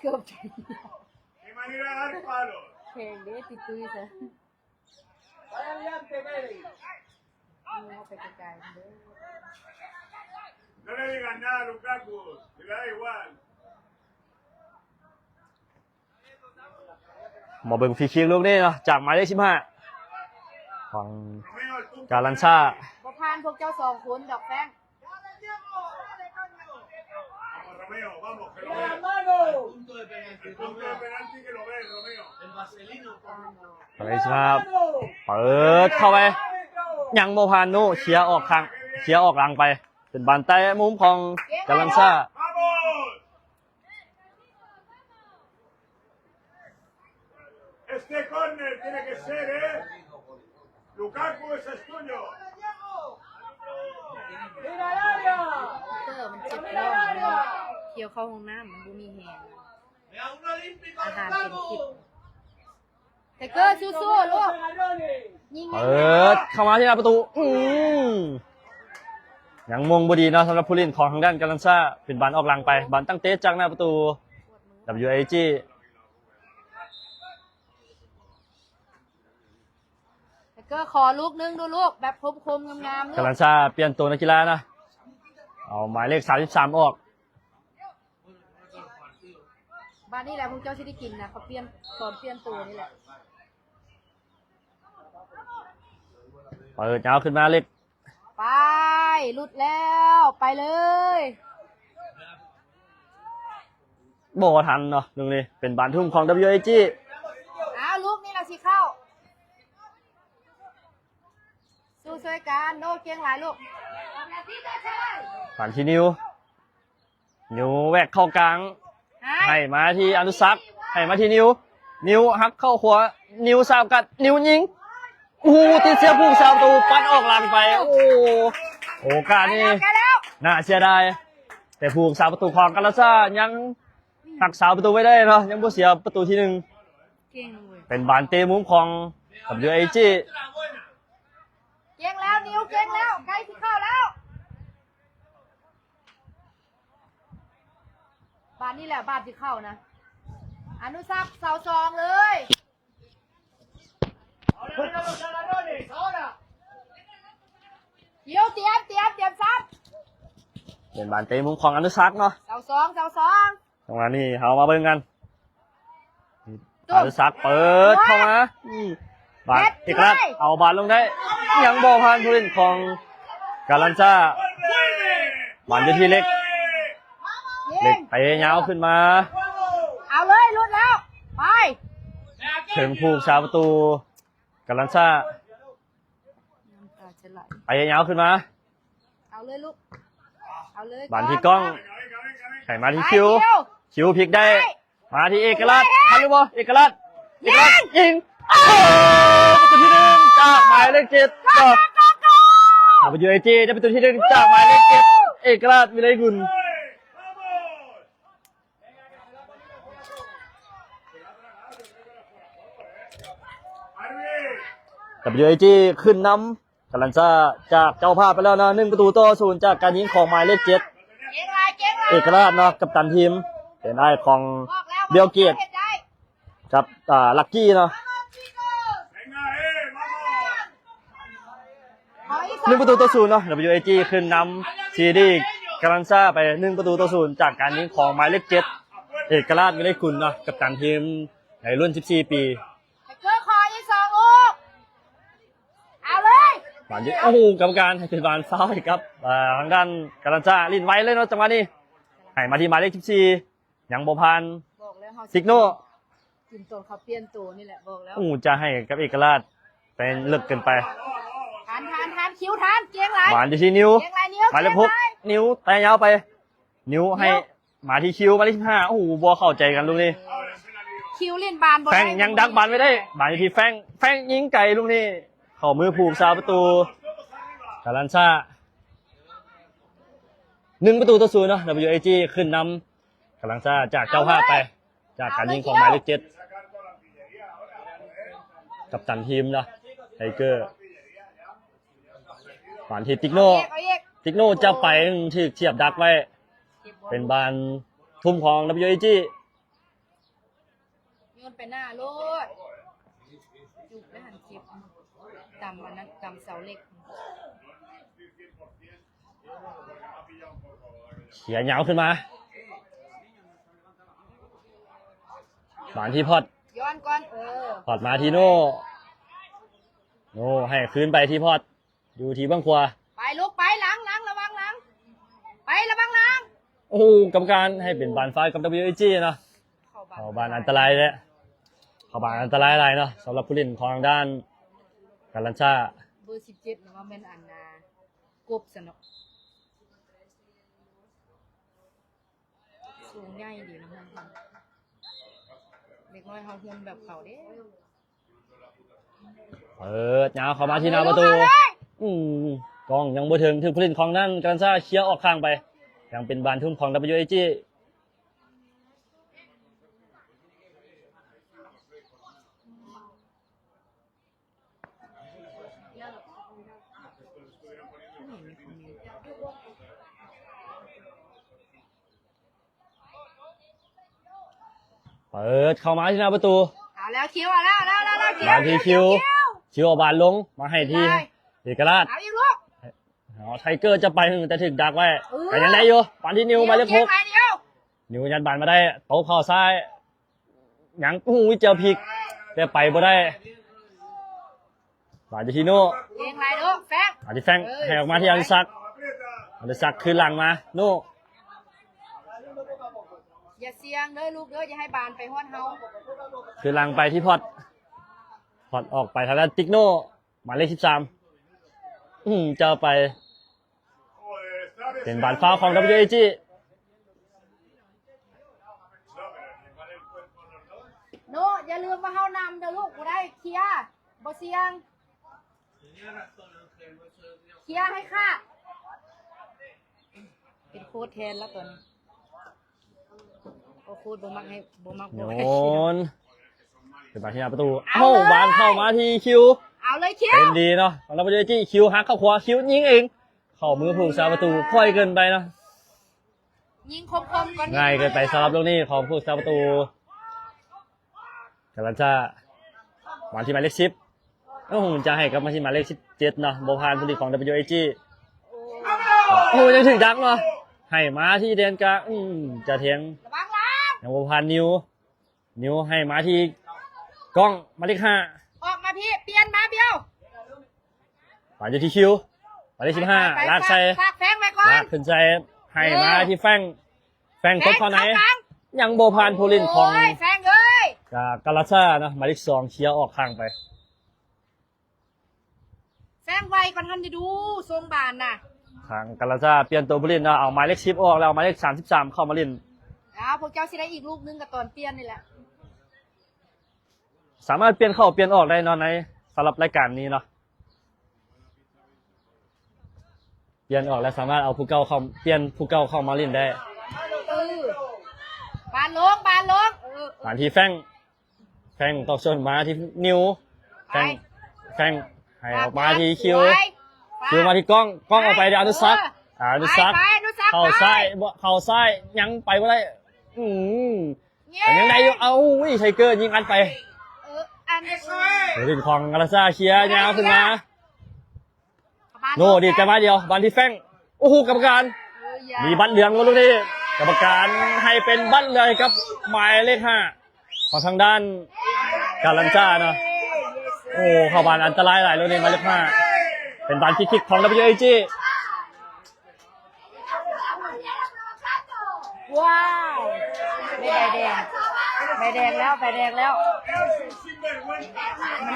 ເກືອບ ແຂງເດ້ ຕິດຕຸ້ຍຊະ ມາເບິ່ງຟຣີຄິກລູກນີ້ເນາະ ຈາກໝາຍເລກສິບຫ້າ ຂອງກາລັນຊາ ບໍ່ຜ່ານພວກເຈົ້າສອງຄົນດອກແຟງ ເປີດເຂົ້າໄປ ຍັງບໍ່ຜ່ານໂນ ເຄຍອອກຂ້າງ ເຄຍອອກຫຼັງໄປ. ປັນບານເຕະມຸມຂອງກາລັນຊາ. Este córner tiene que ser, ¿eh? Lukaku, ese es tuyo. ເກີມັນເຈັບທ້ອງ ມັນທ່ຽວເຂົ້າຫ້ອງນ້ຳ ມັນບໍ່ມີແຮງ ອາຫານເປັນພິດ. ໄທເກີສູ້ໆລູກ ຍິງ ເປີດເຂົ້າມາທີ່ໜ້າປະຕູ ອືມ ຍັງມົງບໍ່ດີເນາະ ສຳລັບຜູ້ຫຼິ້ນຂອງທາງດ້ານກາລັນຊາ. ເປັນບານອອກຫຼັງໄປ ບານຕັ້ງເຕະຈາກໜ້າປະຕູ WIG. ແທັກເກີຂໍລູກໜຶ່ງດູລູກ ແບບຄົມໆງາມໆລູກ. ກາລັນຊາປ່ຽນໂຕນັກກິລານະ ເອົາໝາຍເລກສາມສິບສາມອອກ. ບາດນີ້ແຫຼະພວກເຈົ້າຊິໄດ້ກິນນະ ເຂົາປ່ຽນ ຕອນປ່ຽນໂຕນີ້ແຫຼະ. ເປີດຍາວຂຶ້ນມາເລັກ ໄປ ຫຼຸດແລ້ວ ໄປເລີຍ. ບໍ່ທັນເນາະລູກນີ້ ເປັນບານທຸ່ມຂອງ WIG. ອ້າວ ລູກນີ້ລະຊິເຂົ້າ ສູ້ຊ່ວຍກັນ ໂອ້ ເກັ່ງຫຼາຍລູກ. ບານທີ່ນິວ ນິວແວກເຂົ້າກາງ ໃຫ້ມາທີ່ອະນຸສັກ ໃຫ້ມາທີ່ນິວ ນິວຫັກເຂົ້າຂວາ ນິວສາມກັດ ນິວຍິງ ໂອ້ໂຫ ຕິດເຊຍຜູ້ຮັກສາປະຕູ ປັດອອກຫຼັງໄປ. ໂອ້ ໂອກາດນີ້ໜ້າເສຍດາຍ ແຕ່ຜູ້ຮັກສາປະຕູຂອງກາລັນຊາຍັງຮັກສາປະຕູໄວ້ໄດ້ເນາະ ຍັງບໍ່ເສຍປະຕູທີໜຶ່ງ. ເກັ່ງເວີຍ ເປັນບານເຕະມຸມຂອງ WIG. ເກັ່ງແລ້ວ ນິວເກັ່ງແລ້ວ ໃກ້ຊິເຂົ້າແລ້ວ. ບາດນີ້ແຫຼະ ບາດຊິເຂົ້ານະ ອະນຸສັກ ເສົາສອງເລີຍ. ຄິວ ຕຽມ ຕຽມ ຕຽມຊັບ. ເປັນບານເຕະມຸມຂອງອະນຸສັກເນາະ ເສົາສອງ ເສົາສອງ. ຈັງຫວະນີ້ເຮົາມາເບິ່ງກັນ ອະນຸສັກເປີດເຂົ້າມາ ບານເອກະລາດ ເອົາບານລົງໄດ້ ຍັງບໍ່ຜ່ານຜູ້ຫຼິ້ນຂອງກາລັນຊາ. ບານຢູ່ທີ່ເລັກ ເລັກເຕະຍາວຂຶ້ນມາ ເອົາເລີຍ ຫຼຸດແລ້ວ ໄປ ເຖິງຜູ້ຮັກສາປະຕູກາລັນຊາ ນ້ຳຕາຈະໄຫຼ ເຕະຍາວຂຶ້ນມາ ເອົາເລີຍລູກ ເອົາເລີຍ ບານທີ່ກ້ອງ ໃຫ້ມາທີ່ຄິວ ຄິວພິກໄດ້ ມາທີ່ເອກະລາດ ທັນຫຼືບໍ່ ເອກະລາດ ເອກະລາດຍິງ ໂອ້ ປະຕູທີໜຶ່ງຈາກໝາຍເລກເຈັດເນາະ WIG ໄດ້ປະຕູທີໜຶ່ງຈາກໝາຍເລກເຈັດ ເອກະລາດ ວິໄລກຸນ. WIG ຂຶ້ນນຳ ກາລັນຊາຈາກເຈົ້າພາບໄປແລ້ວເນາະ ໜຶ່ງປະຕູຕໍ່ສູນ ຈາກການຍິງຂອງໝາຍເລກເຈັດ ເອກະລາດເນາະ ກັບຕັນທີມ ເປັນອ້າຍຂອງ ບອກແລ້ວ ບິວເກດ ເຮັດໄດ້ ກັບ ອາ ລັກກີ້ເນາະ ໜຶ່ງປະຕູຕໍ່ສູນເນາະ WIG ຂຶ້ນນຳຊີດີກາລັນຊາໄປ ໜຶ່ງປະຕູຕໍ່ສູນ ຈາກການຍິງຂອງໝາຍເລກເຈັດ ເອກະລາດ ວິໄລກຸນເນາະ ກັບຕັນທີມໃນລຸ້ນສິບສີ່ປີ. ເກີ ຂໍອີກສອງລູກ ເອົາເລີຍ ບານຢູ່ ໂອ້ໂຫ ກຳມະການໃຫ້ເປັນບານຟາວໃຫ້ກັບ ເອີ ທາງດ້ານກາລັນຊາ ຫຼິ້ນໄວເລີຍເນາະ ຈັງຫວະນີ້ ໃຫ້ມາທີ່ໝາຍເລກສິບສີ່ ຍັງບໍ່ຜ່ານ ບອກແລ້ວເຮົາ ຕິກໂນ ກິນຕອນເຂົາປ່ຽນໂຕນີ້ແຫຼະ ບອກແລ້ວ ໂອ້ ຈະໃຫ້ກັບເອກະລາດ ແຕ່ເລິກເກີນໄປ ທັນ ທັນ ທັນ ຄິວ ທັນ ເກັ່ງຫຼາຍ ບານຢູ່ທີ່ນິວ ເກັ່ງຫຼາຍ ນິວ ໝາຍເລກຫົກ ເກັ່ງຫຼາຍ ນິວ ແຕ່ຍາວໄປ ນິວໃຫ້ ນິວ ມາທີ່ຄິວ ໝາຍເລກສິບຫ້າ ໂອ້ໂຫ ບໍ່ເຂົ້າໃຈກັນລູກນີ້ ຄິວຫຼິ້ນບານບໍ່ໄດ້ ແຟງຍັງດັກບານໄວ້ໄດ້ ບານຢູ່ທີ່ແຟງ ແຟງຍິງໄກລູກນີ້ ເຂົ້າມືຜູ້ຮັກສາປະຕູ ກາລັນຊາ ໜຶ່ງປະຕູຕໍ່ສູນເນາະ WIG ຂຶ້ນນຳ ກາລັນຊາຈາກເຈົ້າພາບໄປ ຈາກການຍິງຂອງໝາຍເລກເຈັດ ກັບຕັນທີມເນາະ ໄທເກີ ບານທີ່ຕິກໂນ ເອົາອີກ ເອົາອີກ ຕິກໂນຈັບໄປ ຖືກສຽບດັກໄວ້ ເກັບບອນ ເປັນບານທຸ່ມຂອງ WIG ໂຍນໄປໜ້າໂລດ ຈຸກໄດ້ຫັ້ນ ເກັບ ຕຳອັນນັ້ນ ຕຳເສົາເຫຼັກ ເຄຍຍາວຂຶ້ນມາ ບານທີ່ພອດ ຍ້ອນກ່ອນ ເອີ ພອດມາທີ່ໂນ ໂນ ໃຫ້ຄືນໄປທີ່ພອດ ຢູ່ທີ່ເບື້ອງຂວາ ໄປລູກ ໄປ ຫຼັງ ຫຼັງ ລະວັງຫຼັງ ໄປ ລະວັງຫຼັງ ໂອ້ໂຫ ກຳມະການໃຫ້ເປັນບານຟາວກັບ WIG ເນາະ ເຂົ້າບານ ເຂົ້າບານອັນຕະລາຍແຫຼະ ເຂົ້າບານອັນຕະລາຍຫຼາຍເນາະ ສຳລັບຜູ້ຫຼິ້ນຂອງທາງດ້ານກາລັນຊາ ເບີສິບເຈັດ ວ່າແມ່ນອັນນ່າ ກົບຊະເນາະ ສູງໃຫຍ່ດີນະ ເດັກນ້ອຍເຮົາຮຸ່ນແບບເຂົາເດ້. ເປີດຍາວເຂົ້າມາທີ່ໜ້າປະຕູ. ອືມ ກ້ອງຍັງບໍ່ເຖິງ ຖືກຜູ້ຫຼິ້ນຂອງນັ້ນ ການຊາເຄຍອອກຂ້າງໄປ. ຍັງເປັນບານທຸ່ມຂອງ WAG. ເປີດເຂົ້າມາທີ່ໜ້າປະຕູ. ເອົາແລ້ວຄິວ ເອົາແລ້ວ ເອົາແລ້ວ ເອົາແລ້ວ ເອົາແລ້ວ ມາທີ່ຄິວ ຄິວ ຄິວເອົາບານລົງມາໃຫ້ທີ່ເອກະລາດ. ເອົາອີກລູກ. ເອົາ ໄທເກີຈະໄປ ແຕ່ຖືກດັກໄວ້. ເອີ ກໍຍັງໄດ້ຢູ່. ບານທີ່ນິວ ນິວ ໝາຍເລກຫົກ. ນິວຍັດບານມາໄດ້ ໂຕະເຂົ້າຊ້າຍ. ຍັງ ໂອ້ໂຫ ເຈົ້າພິກ ແຕ່ໄປບໍ່ໄດ້. ບານຢູ່ທີ່ໂນ່ ເກັ່ງຫຼາຍໂນ່ ແຟງ ບານທີ່ແຟງ ເອີ ໃຫ້ອອກມາທີ່ອານຸສັກ. ອານຸສັກຄືນຫຼັງມາ ໂນ່ ຢ່າສ່ຽງເດີລູກເດີ ຢ່າໃຫ້ບານໄປຮອດເຮົາ. ຄືນຫຼັງໄປທີ່ພອດ ພອດອອກໄປທາງດ້ານຕິກໂນ່ ໝາຍເລກສິບສາມ. ອືມ ເຈົ້າໄປ ເປັນບານຟາວຂອງ WAG. ໂນ ຢ່າລືມວ່າເຮົານຳເດີລູກ. ບໍ່ໄດ້ ເຄຍ ບໍ່ສ່ຽງ ເຄຍໃຫ້ຂາດ. ເປັນໂຄດແທນແລ້ວຕອນນີ້. ໂອ້ ໂຄດບໍ່ມັກໃຫ້ ບໍ່ມັກບອກໃຫ້ ໂຍນ ເປັນບານທີ່ໜ້າປະຕູ. ເອົາ ເອົາເລີຍ ບານເຂົ້າມາທີ່ຄິວ. ເອົາເລີຍຄິວ ເປັນດີເນາະ ສຳລັບ WAG. ຄິວຫັກເຂົ້າຂວາ ຄິວຍິງເອງ ເຂົ້າມືຜູ້ຮັກສາປະຕູ. ຄ່ອຍເກີນໄປເນາະ ຍິງຄົມໆກ່ອນ ງ່າຍເກີນໄປສຳລັບລູກນີ້ຂອງຜູ້ຮັກສາປະຕູ. ກາລັນຊາ ມາທີ່ໝາຍເລກສິບ. ໂອ້ໂຫ ຈະໃຫ້ກັບມາທີ່ໝາຍເລກສິບເຈັດເນາະ ບໍ່ຜ່ານຜູ້ຫຼິ້ນຂອງ WAG. ໂອ້ ຍັງຖືກດັກເນາະ ໃຫ້ມາທີ່ແດນກາງ. ອືມ ຈະແທງ ລະວັງຫຼັງ ຍັງບໍ່ຜ່ານ ນິວ ນິວໃຫ້ມາທີ່ກ້ອງ ໝາຍເລກຫ້າ. ອອກມາພີ້ ປ່ຽນມາ ບຽວ ບານຢູ່ທີ່ຄິວ ໝາຍເລກສິບຫ້າ ໄປໆ ລາກໃສ່ ຝາກແຟງໄວ້ກ່ອນ ລາກຂຶ້ນໃສ່ ໃຫ້ມາທີ່ແຟງ ເອີ ແຟງຕົບເຂົ້າໃນ ແຟງເຂົ້າກາງ ຍັງບໍ່ຜ່ານຜູ້ຫຼິ້ນຂອງ ໂອ້ຍ ແຟງເອີຍ ກາ ກາລັນຊາເນາະ ໝາຍເລກສອງ ເຄຍອອກຂ້າງໄປ. ແຟງໄວກ່ອນ ທັນໄດ້ດູ ຊົງບານນະ. ທາງກາລັນຊາປ່ຽນໂຕຜູ້ຫຼິ້ນເນາະ ເອົາໝາຍເລກສິບອອກແລ້ວ ເອົາໝາຍເລກສາມສິບສາມເຂົ້າມາຫຼິ້ນ. ອ້າວ ພວກເຈົ້າຊິໄດ້ອີກລູກໜຶ່ງກໍຕອນປ່ຽນນີ້ແຫຼະ. ສາມາດປ່ຽນເຂົ້າປ່ຽນອອກໄດ້ເນາະ ໃນ ສຳລັບລາຍການນີ້ເນາະ. ປ່ຽນອອກແລ້ວສາມາດເອົາຜູ້ເກົ່າເຂົ້າ ປ່ຽນຜູ້ເກົ່າເຂົ້າມາຫຼິ້ນໄດ້. ເອີ ບານລົງ ບານລົງ ເອີ ເອີ ບານທີ່ແຟງ ແຟງຕອກຊົນມາທີ່ນິວ ແຟງ ໄປ ແຟງໃຫ້ອອກມາທີ່ຄິວ ສວຍ ຂວາ ຄິວມາທີ່ກ້ອງ ກ້ອງອອກໄປທີ່ອານຸສັກ ເອີ ອານຸສັກ ໄປ ໄປ ອານຸສັກ ເຂົ້າຊ້າຍ ໄປ ບໍ່ ເຂົ້າຊ້າຍ ຍັງໄປບໍ່ໄດ້. ອືມ ແງ່ ກໍຍັງໄດ້ຢູ່ ເອົາ ອຸ້ຍ ໄທເກີຍິງອັດໄປ ເອີ ອັນນີ້ ເປັນຂອງກາລັນຊາ ເຄຍຍາວຂຶ້ນມາ ໂນ ດີດກັນມາດຽວ ບານທີ່ແຟງ ໂອ້ໂຫ ກຳມະການ ເອີ ຢ່າ ມີບັດເຫຼືອງບໍ່ລູກນີ້ ກຳມະການໃຫ້ເປັນບັດເຫຼືອງໃຫ້ກັບໝາຍເລກຫ້າ ຂອງທາງດ້ານກາລັນຊາເນາະ. ໂອ້ ເຂົ້າບານອັນຕະລາຍຫຼາຍລູກນີ້ ໝາຍເລກຫ້າ ເປັນບານຟຣີຄິກຂອງ WAG. ວ້າວ ໄດ້ໃບແດງ ໃບແດງແລ້ວ ໃບແດງແລ້ວ ມັນ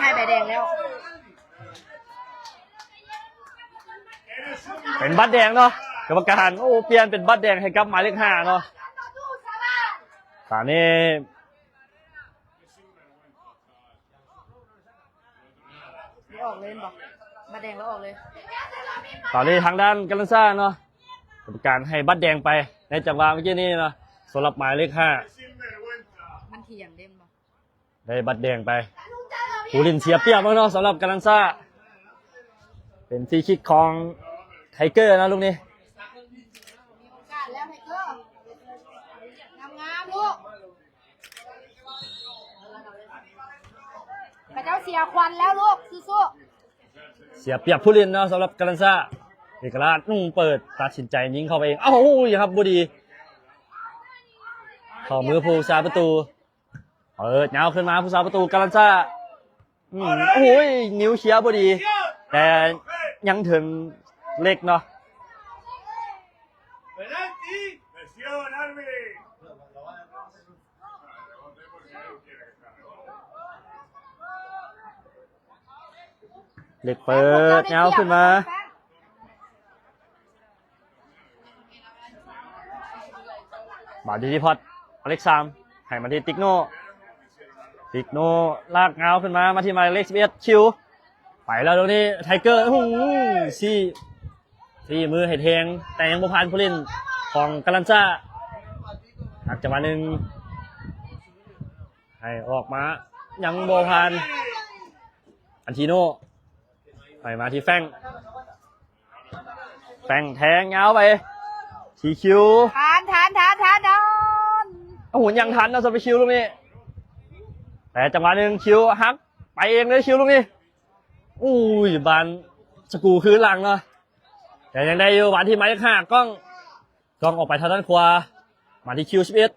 ໃຫ້ໃບແດງແລ້ວ. ເປັນບັດແດງເນາະ ກຳມະການ ໂອ້ ປ່ຽນເປັນບັດແດງໃຫ້ກັບໝາຍເລກຫ້າເນາະ. ຕອນນີ້ ອອກເລີຍແມ່ນບໍ່? ບັດແດງແລ້ວອອກເລີຍ. ຕອນນີ້ທາງດ້ານກາລັນຊາເນາະ ກຳມະການໃຫ້ບັດແດງໄປໃນຈັງຫວະເມື່ອກີ້ນີ້ເນາະ ສຳລັບໝາຍເລກຫ້າ ມັນຖຽງເດ້ແມ່ນບໍ່? ໄດ້ບັດແດງໄປ ຜູ້ຫຼິ້ນເສຍປຽບເນາະ ສຳລັບກາລັນຊາ ເປັນຟຣີຄິກຂອງໄທເກີເນາະລູກນີ້. ມີໂອກາດແລ້ວໄທເກີ ງາມໆລູກ ຂະເຈົ້າເສຍຂວັນແລ້ວລູກ ສູ້ໆ. ເສຍປຽບຜູ້ຫຼິ້ນເນາະ ສຳລັບກາລັນຊາ ເອກະລາດ ໜຸ່ງເປີດ ຕັດສິນໃຈຍິງເຂົ້າໄປເອງ ເອົ້າ ໂອ້ຍ ຮັບບໍ່ດີ ເຂົ້າມືຜູ້ສາປະຕູ. ເປີດຍາວຂຶ້ນມາຜູ້ສາປະຕູກາລັນຊາ ອືມ ໂອ້ຍ ນິວເຄຍບໍ່ດີ ແຕ່ຍັງເຖິງເລັກເນາະ ເລັກເປີດຍາວຂຶ້ນມາ. ບາດທີທີ່ພອດ ໝາຍເລກສາມ ໃຫ້ມາທີ່ຕິກໂນ ຕິກໂນ ລາກຍາວຂຶ້ນມາ ມາທີ່ໝາຍເລກສິບເອັດ ຄິວ ໄປແລ້ວ ດອກນີ້ ໄທເກີ ໂອ້ໂຫ ຊີ້ ຊີ້ມືໃຫ້ແທງ ແຕ່ຍັງບໍ່ຜ່ານຜູ້ຫຼິ້ນຂອງກາລັນຊາ ຫັກຈັງຫວະໜຶ່ງ ໃຫ້ອອກມາ ຍັງບໍ່ຜ່ານ ອັນທີໂນ ໃຫ້ມາທີ່ແຟງ ແຟງແທງຍາວໄປທີ່ຄິວ ທັນ ທັນ ທັນ ທັນ ທັນ ໂອ້ໂຫ ຍັງທັນເນາະ ສຳລັບຄິວລູກນີ້ ແຕ່ຈັງຫວະໜຶ່ງ ຄິວຫັກ ໄປເອງເລີຍ ຄິວລູກນີ້ ໂອ້ຍ ບານສະກູຄືນຫຼັງເນາະ ແຕ່ຍັງໄດ້ຢູ່ ບານທີ່ໝາຍເລກຫ້າ ກ້ອງ ກ້ອງອອກໄປທາງດ້ານຂວາ ມາທີ່ຄິວສິບເອັດ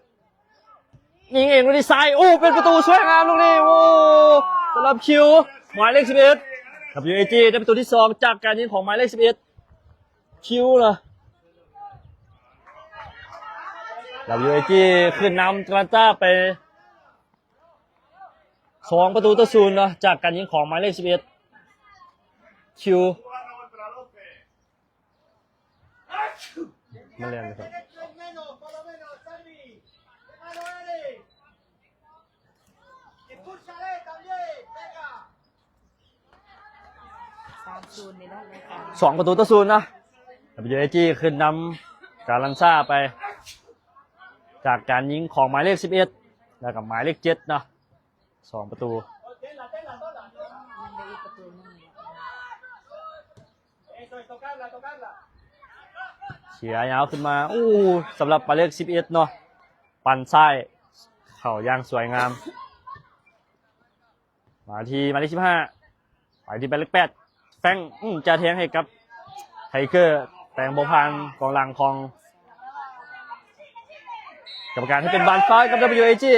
ຍິງເອງລູກນີ້ຊ້າຍ ໂອ້ ເປັນປະຕູສວຍງາມລູກນີ້ ໂອ້ ສຳລັບຄິວ ໝາຍເລກສິບເອັດ ດັບເບິນຢູເອຈີ ໄດ້ປະຕູທີສອງຈາກການຍິງຂອງໝາຍເລກສິບເອັດ ຄິວນະ ດັບເບິນຢູເອຈີ ຂຶ້ນນຳກາລັນຊາໄປສອງປະຕູຕໍ່ສູນເນາະ ຈາກການຍິງຂອງໝາຍເລກສິບເອັດ ຄິວ ມັນແລ່ນຢູ່ ສາມສູນນີ້ເນາະ ສອງປະຕູຕໍ່ສູນເນາະ ດັບເບິນຢູເອຈີ ຂຶ້ນນຳກາລັນຊາໄປ ຈາກການຍິງຂອງໝາຍເລກສິບເອັດ ແລ້ວກໍໝາຍເລກເຈັດເນາະ ສອງປະຕູ ຍັງໄດ້ອີກປະຕູໜຶ່ງ ເສຍຍາວຂຶ້ນມາ ໂອ້ ສຳລັບໝາຍເລກສິບເອັດເນາະ ປັ່ນຊ້າຍເຂົ້າຢ່າງສວຍງາມ ມາທີ່ໝາຍເລກສິບຫ້າ ໄປທີ່ໝາຍເລກແປດ ແຟງ ອືມ ຈະແທງໃຫ້ກັບໄທເກີ ແຕ່ບໍ່ຜ່ານກອງຫຼັງຂອງກຳມະການ ໃຫ້ເປັນບານຟາວໃຫ້ກັບດັບເບິນຢູເອຈີ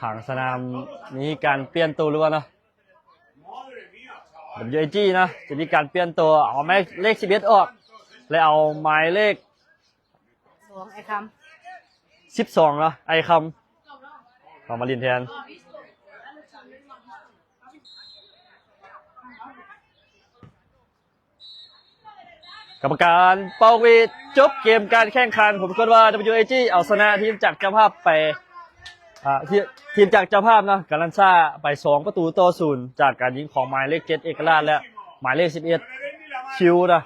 ຂ້າງສະໜາມມີການປ່ຽນໂຕຫຼືວ່າເນາະ ດັບເບິນຢູເອຈີ ເນາະ ຈະມີການປ່ຽນໂຕ ເອົາໝາຍເລກສິບເອັດອອກ ແລະ ເອົາໝາຍເລກ ສອງ ໄອຄຳ ສິບສອງ ເນາະ ໄອຄຳ ເຂົ້າມາຫຼິ້ນແທນ ກຳມະການເປົ່າຫວີດ ຈົບເກມການແຂ່ງຂັນ ຜົນປາກົດວ່າ ດັບເບິນຢູເອຈີ ເອົາຊະນະທີມຈາກເຈົ້າພາບໄປ ອ່າ ທີມຈາກເຈົ້າພາບເນາະ ກາລັນຊາໄປສອງປະຕູຕໍ່ສູນ ຈາກການຍິງຂອງໝາຍເລກເຈັດ ເອກະລາດ ແລະ ໝາຍເລກສິບເອັດ ຄິວ ເນາະ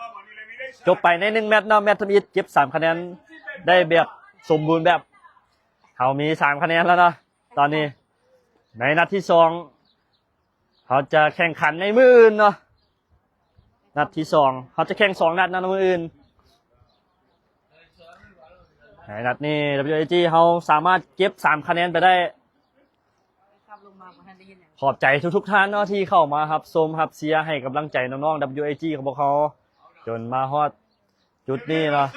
ຈົບໄປໃນໜຶ່ງແມັດເນາະ ແມັດທຳອິດເກັບສາມຄະແນນ ໄດ້ແບບສົມບູນແບບ ເຮົາມີສາມຄະແນນແລ້ວເນາະ ຕອນນີ້ ໃນນັດທີສອງ ເຮົາຈະແຂ່ງຂັນໃນມື້ອື່ນເນາະ ນັດທີສອງ ເຮົາຈະແຂ່ງສອງນັດໃນມື້ອື່ນ ໃນນັດນີ້ ດັບເບິນຢູເອຈີ ເຮົາສາມາດເກັບສາມຄະແນນໄປໄດ້ ຂອບໃຈທຸກໆທ່ານເນາະ ທີ່ເຂົ້າມາຮັບຊົມຮັບເຊຍໃຫ້ກຳລັງໃຈນ້ອງໆ ດັບເບິນຢູເອຈີ ຂອງພວກເຮົາ ຈົນມາຮອດ ຈຸດນີ້ເນາະ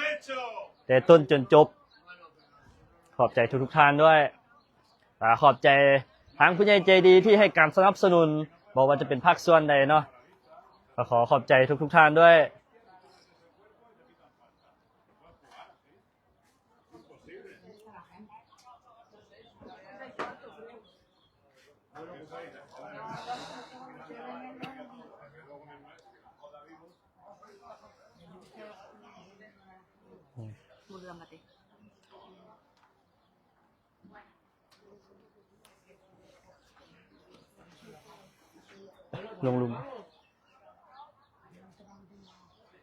ແຕ່ຕົ້ນຈົນຈົບ ຂອບໃຈທຸກໆທ່ານດ້ວຍ ແລະ ຂອບໃຈທາງຜູ້ໃຫຍ່ໃຈດີທີ່ໃຫ້ການສະໜັບສະໜູນ ບໍ່ວ່າຈະເປັນພາກສ່ວນໃດເນາະ ກໍຂໍຂອບໃຈທຸກໆທ່ານດ້ວຍ. ລົງລຸ່ມ.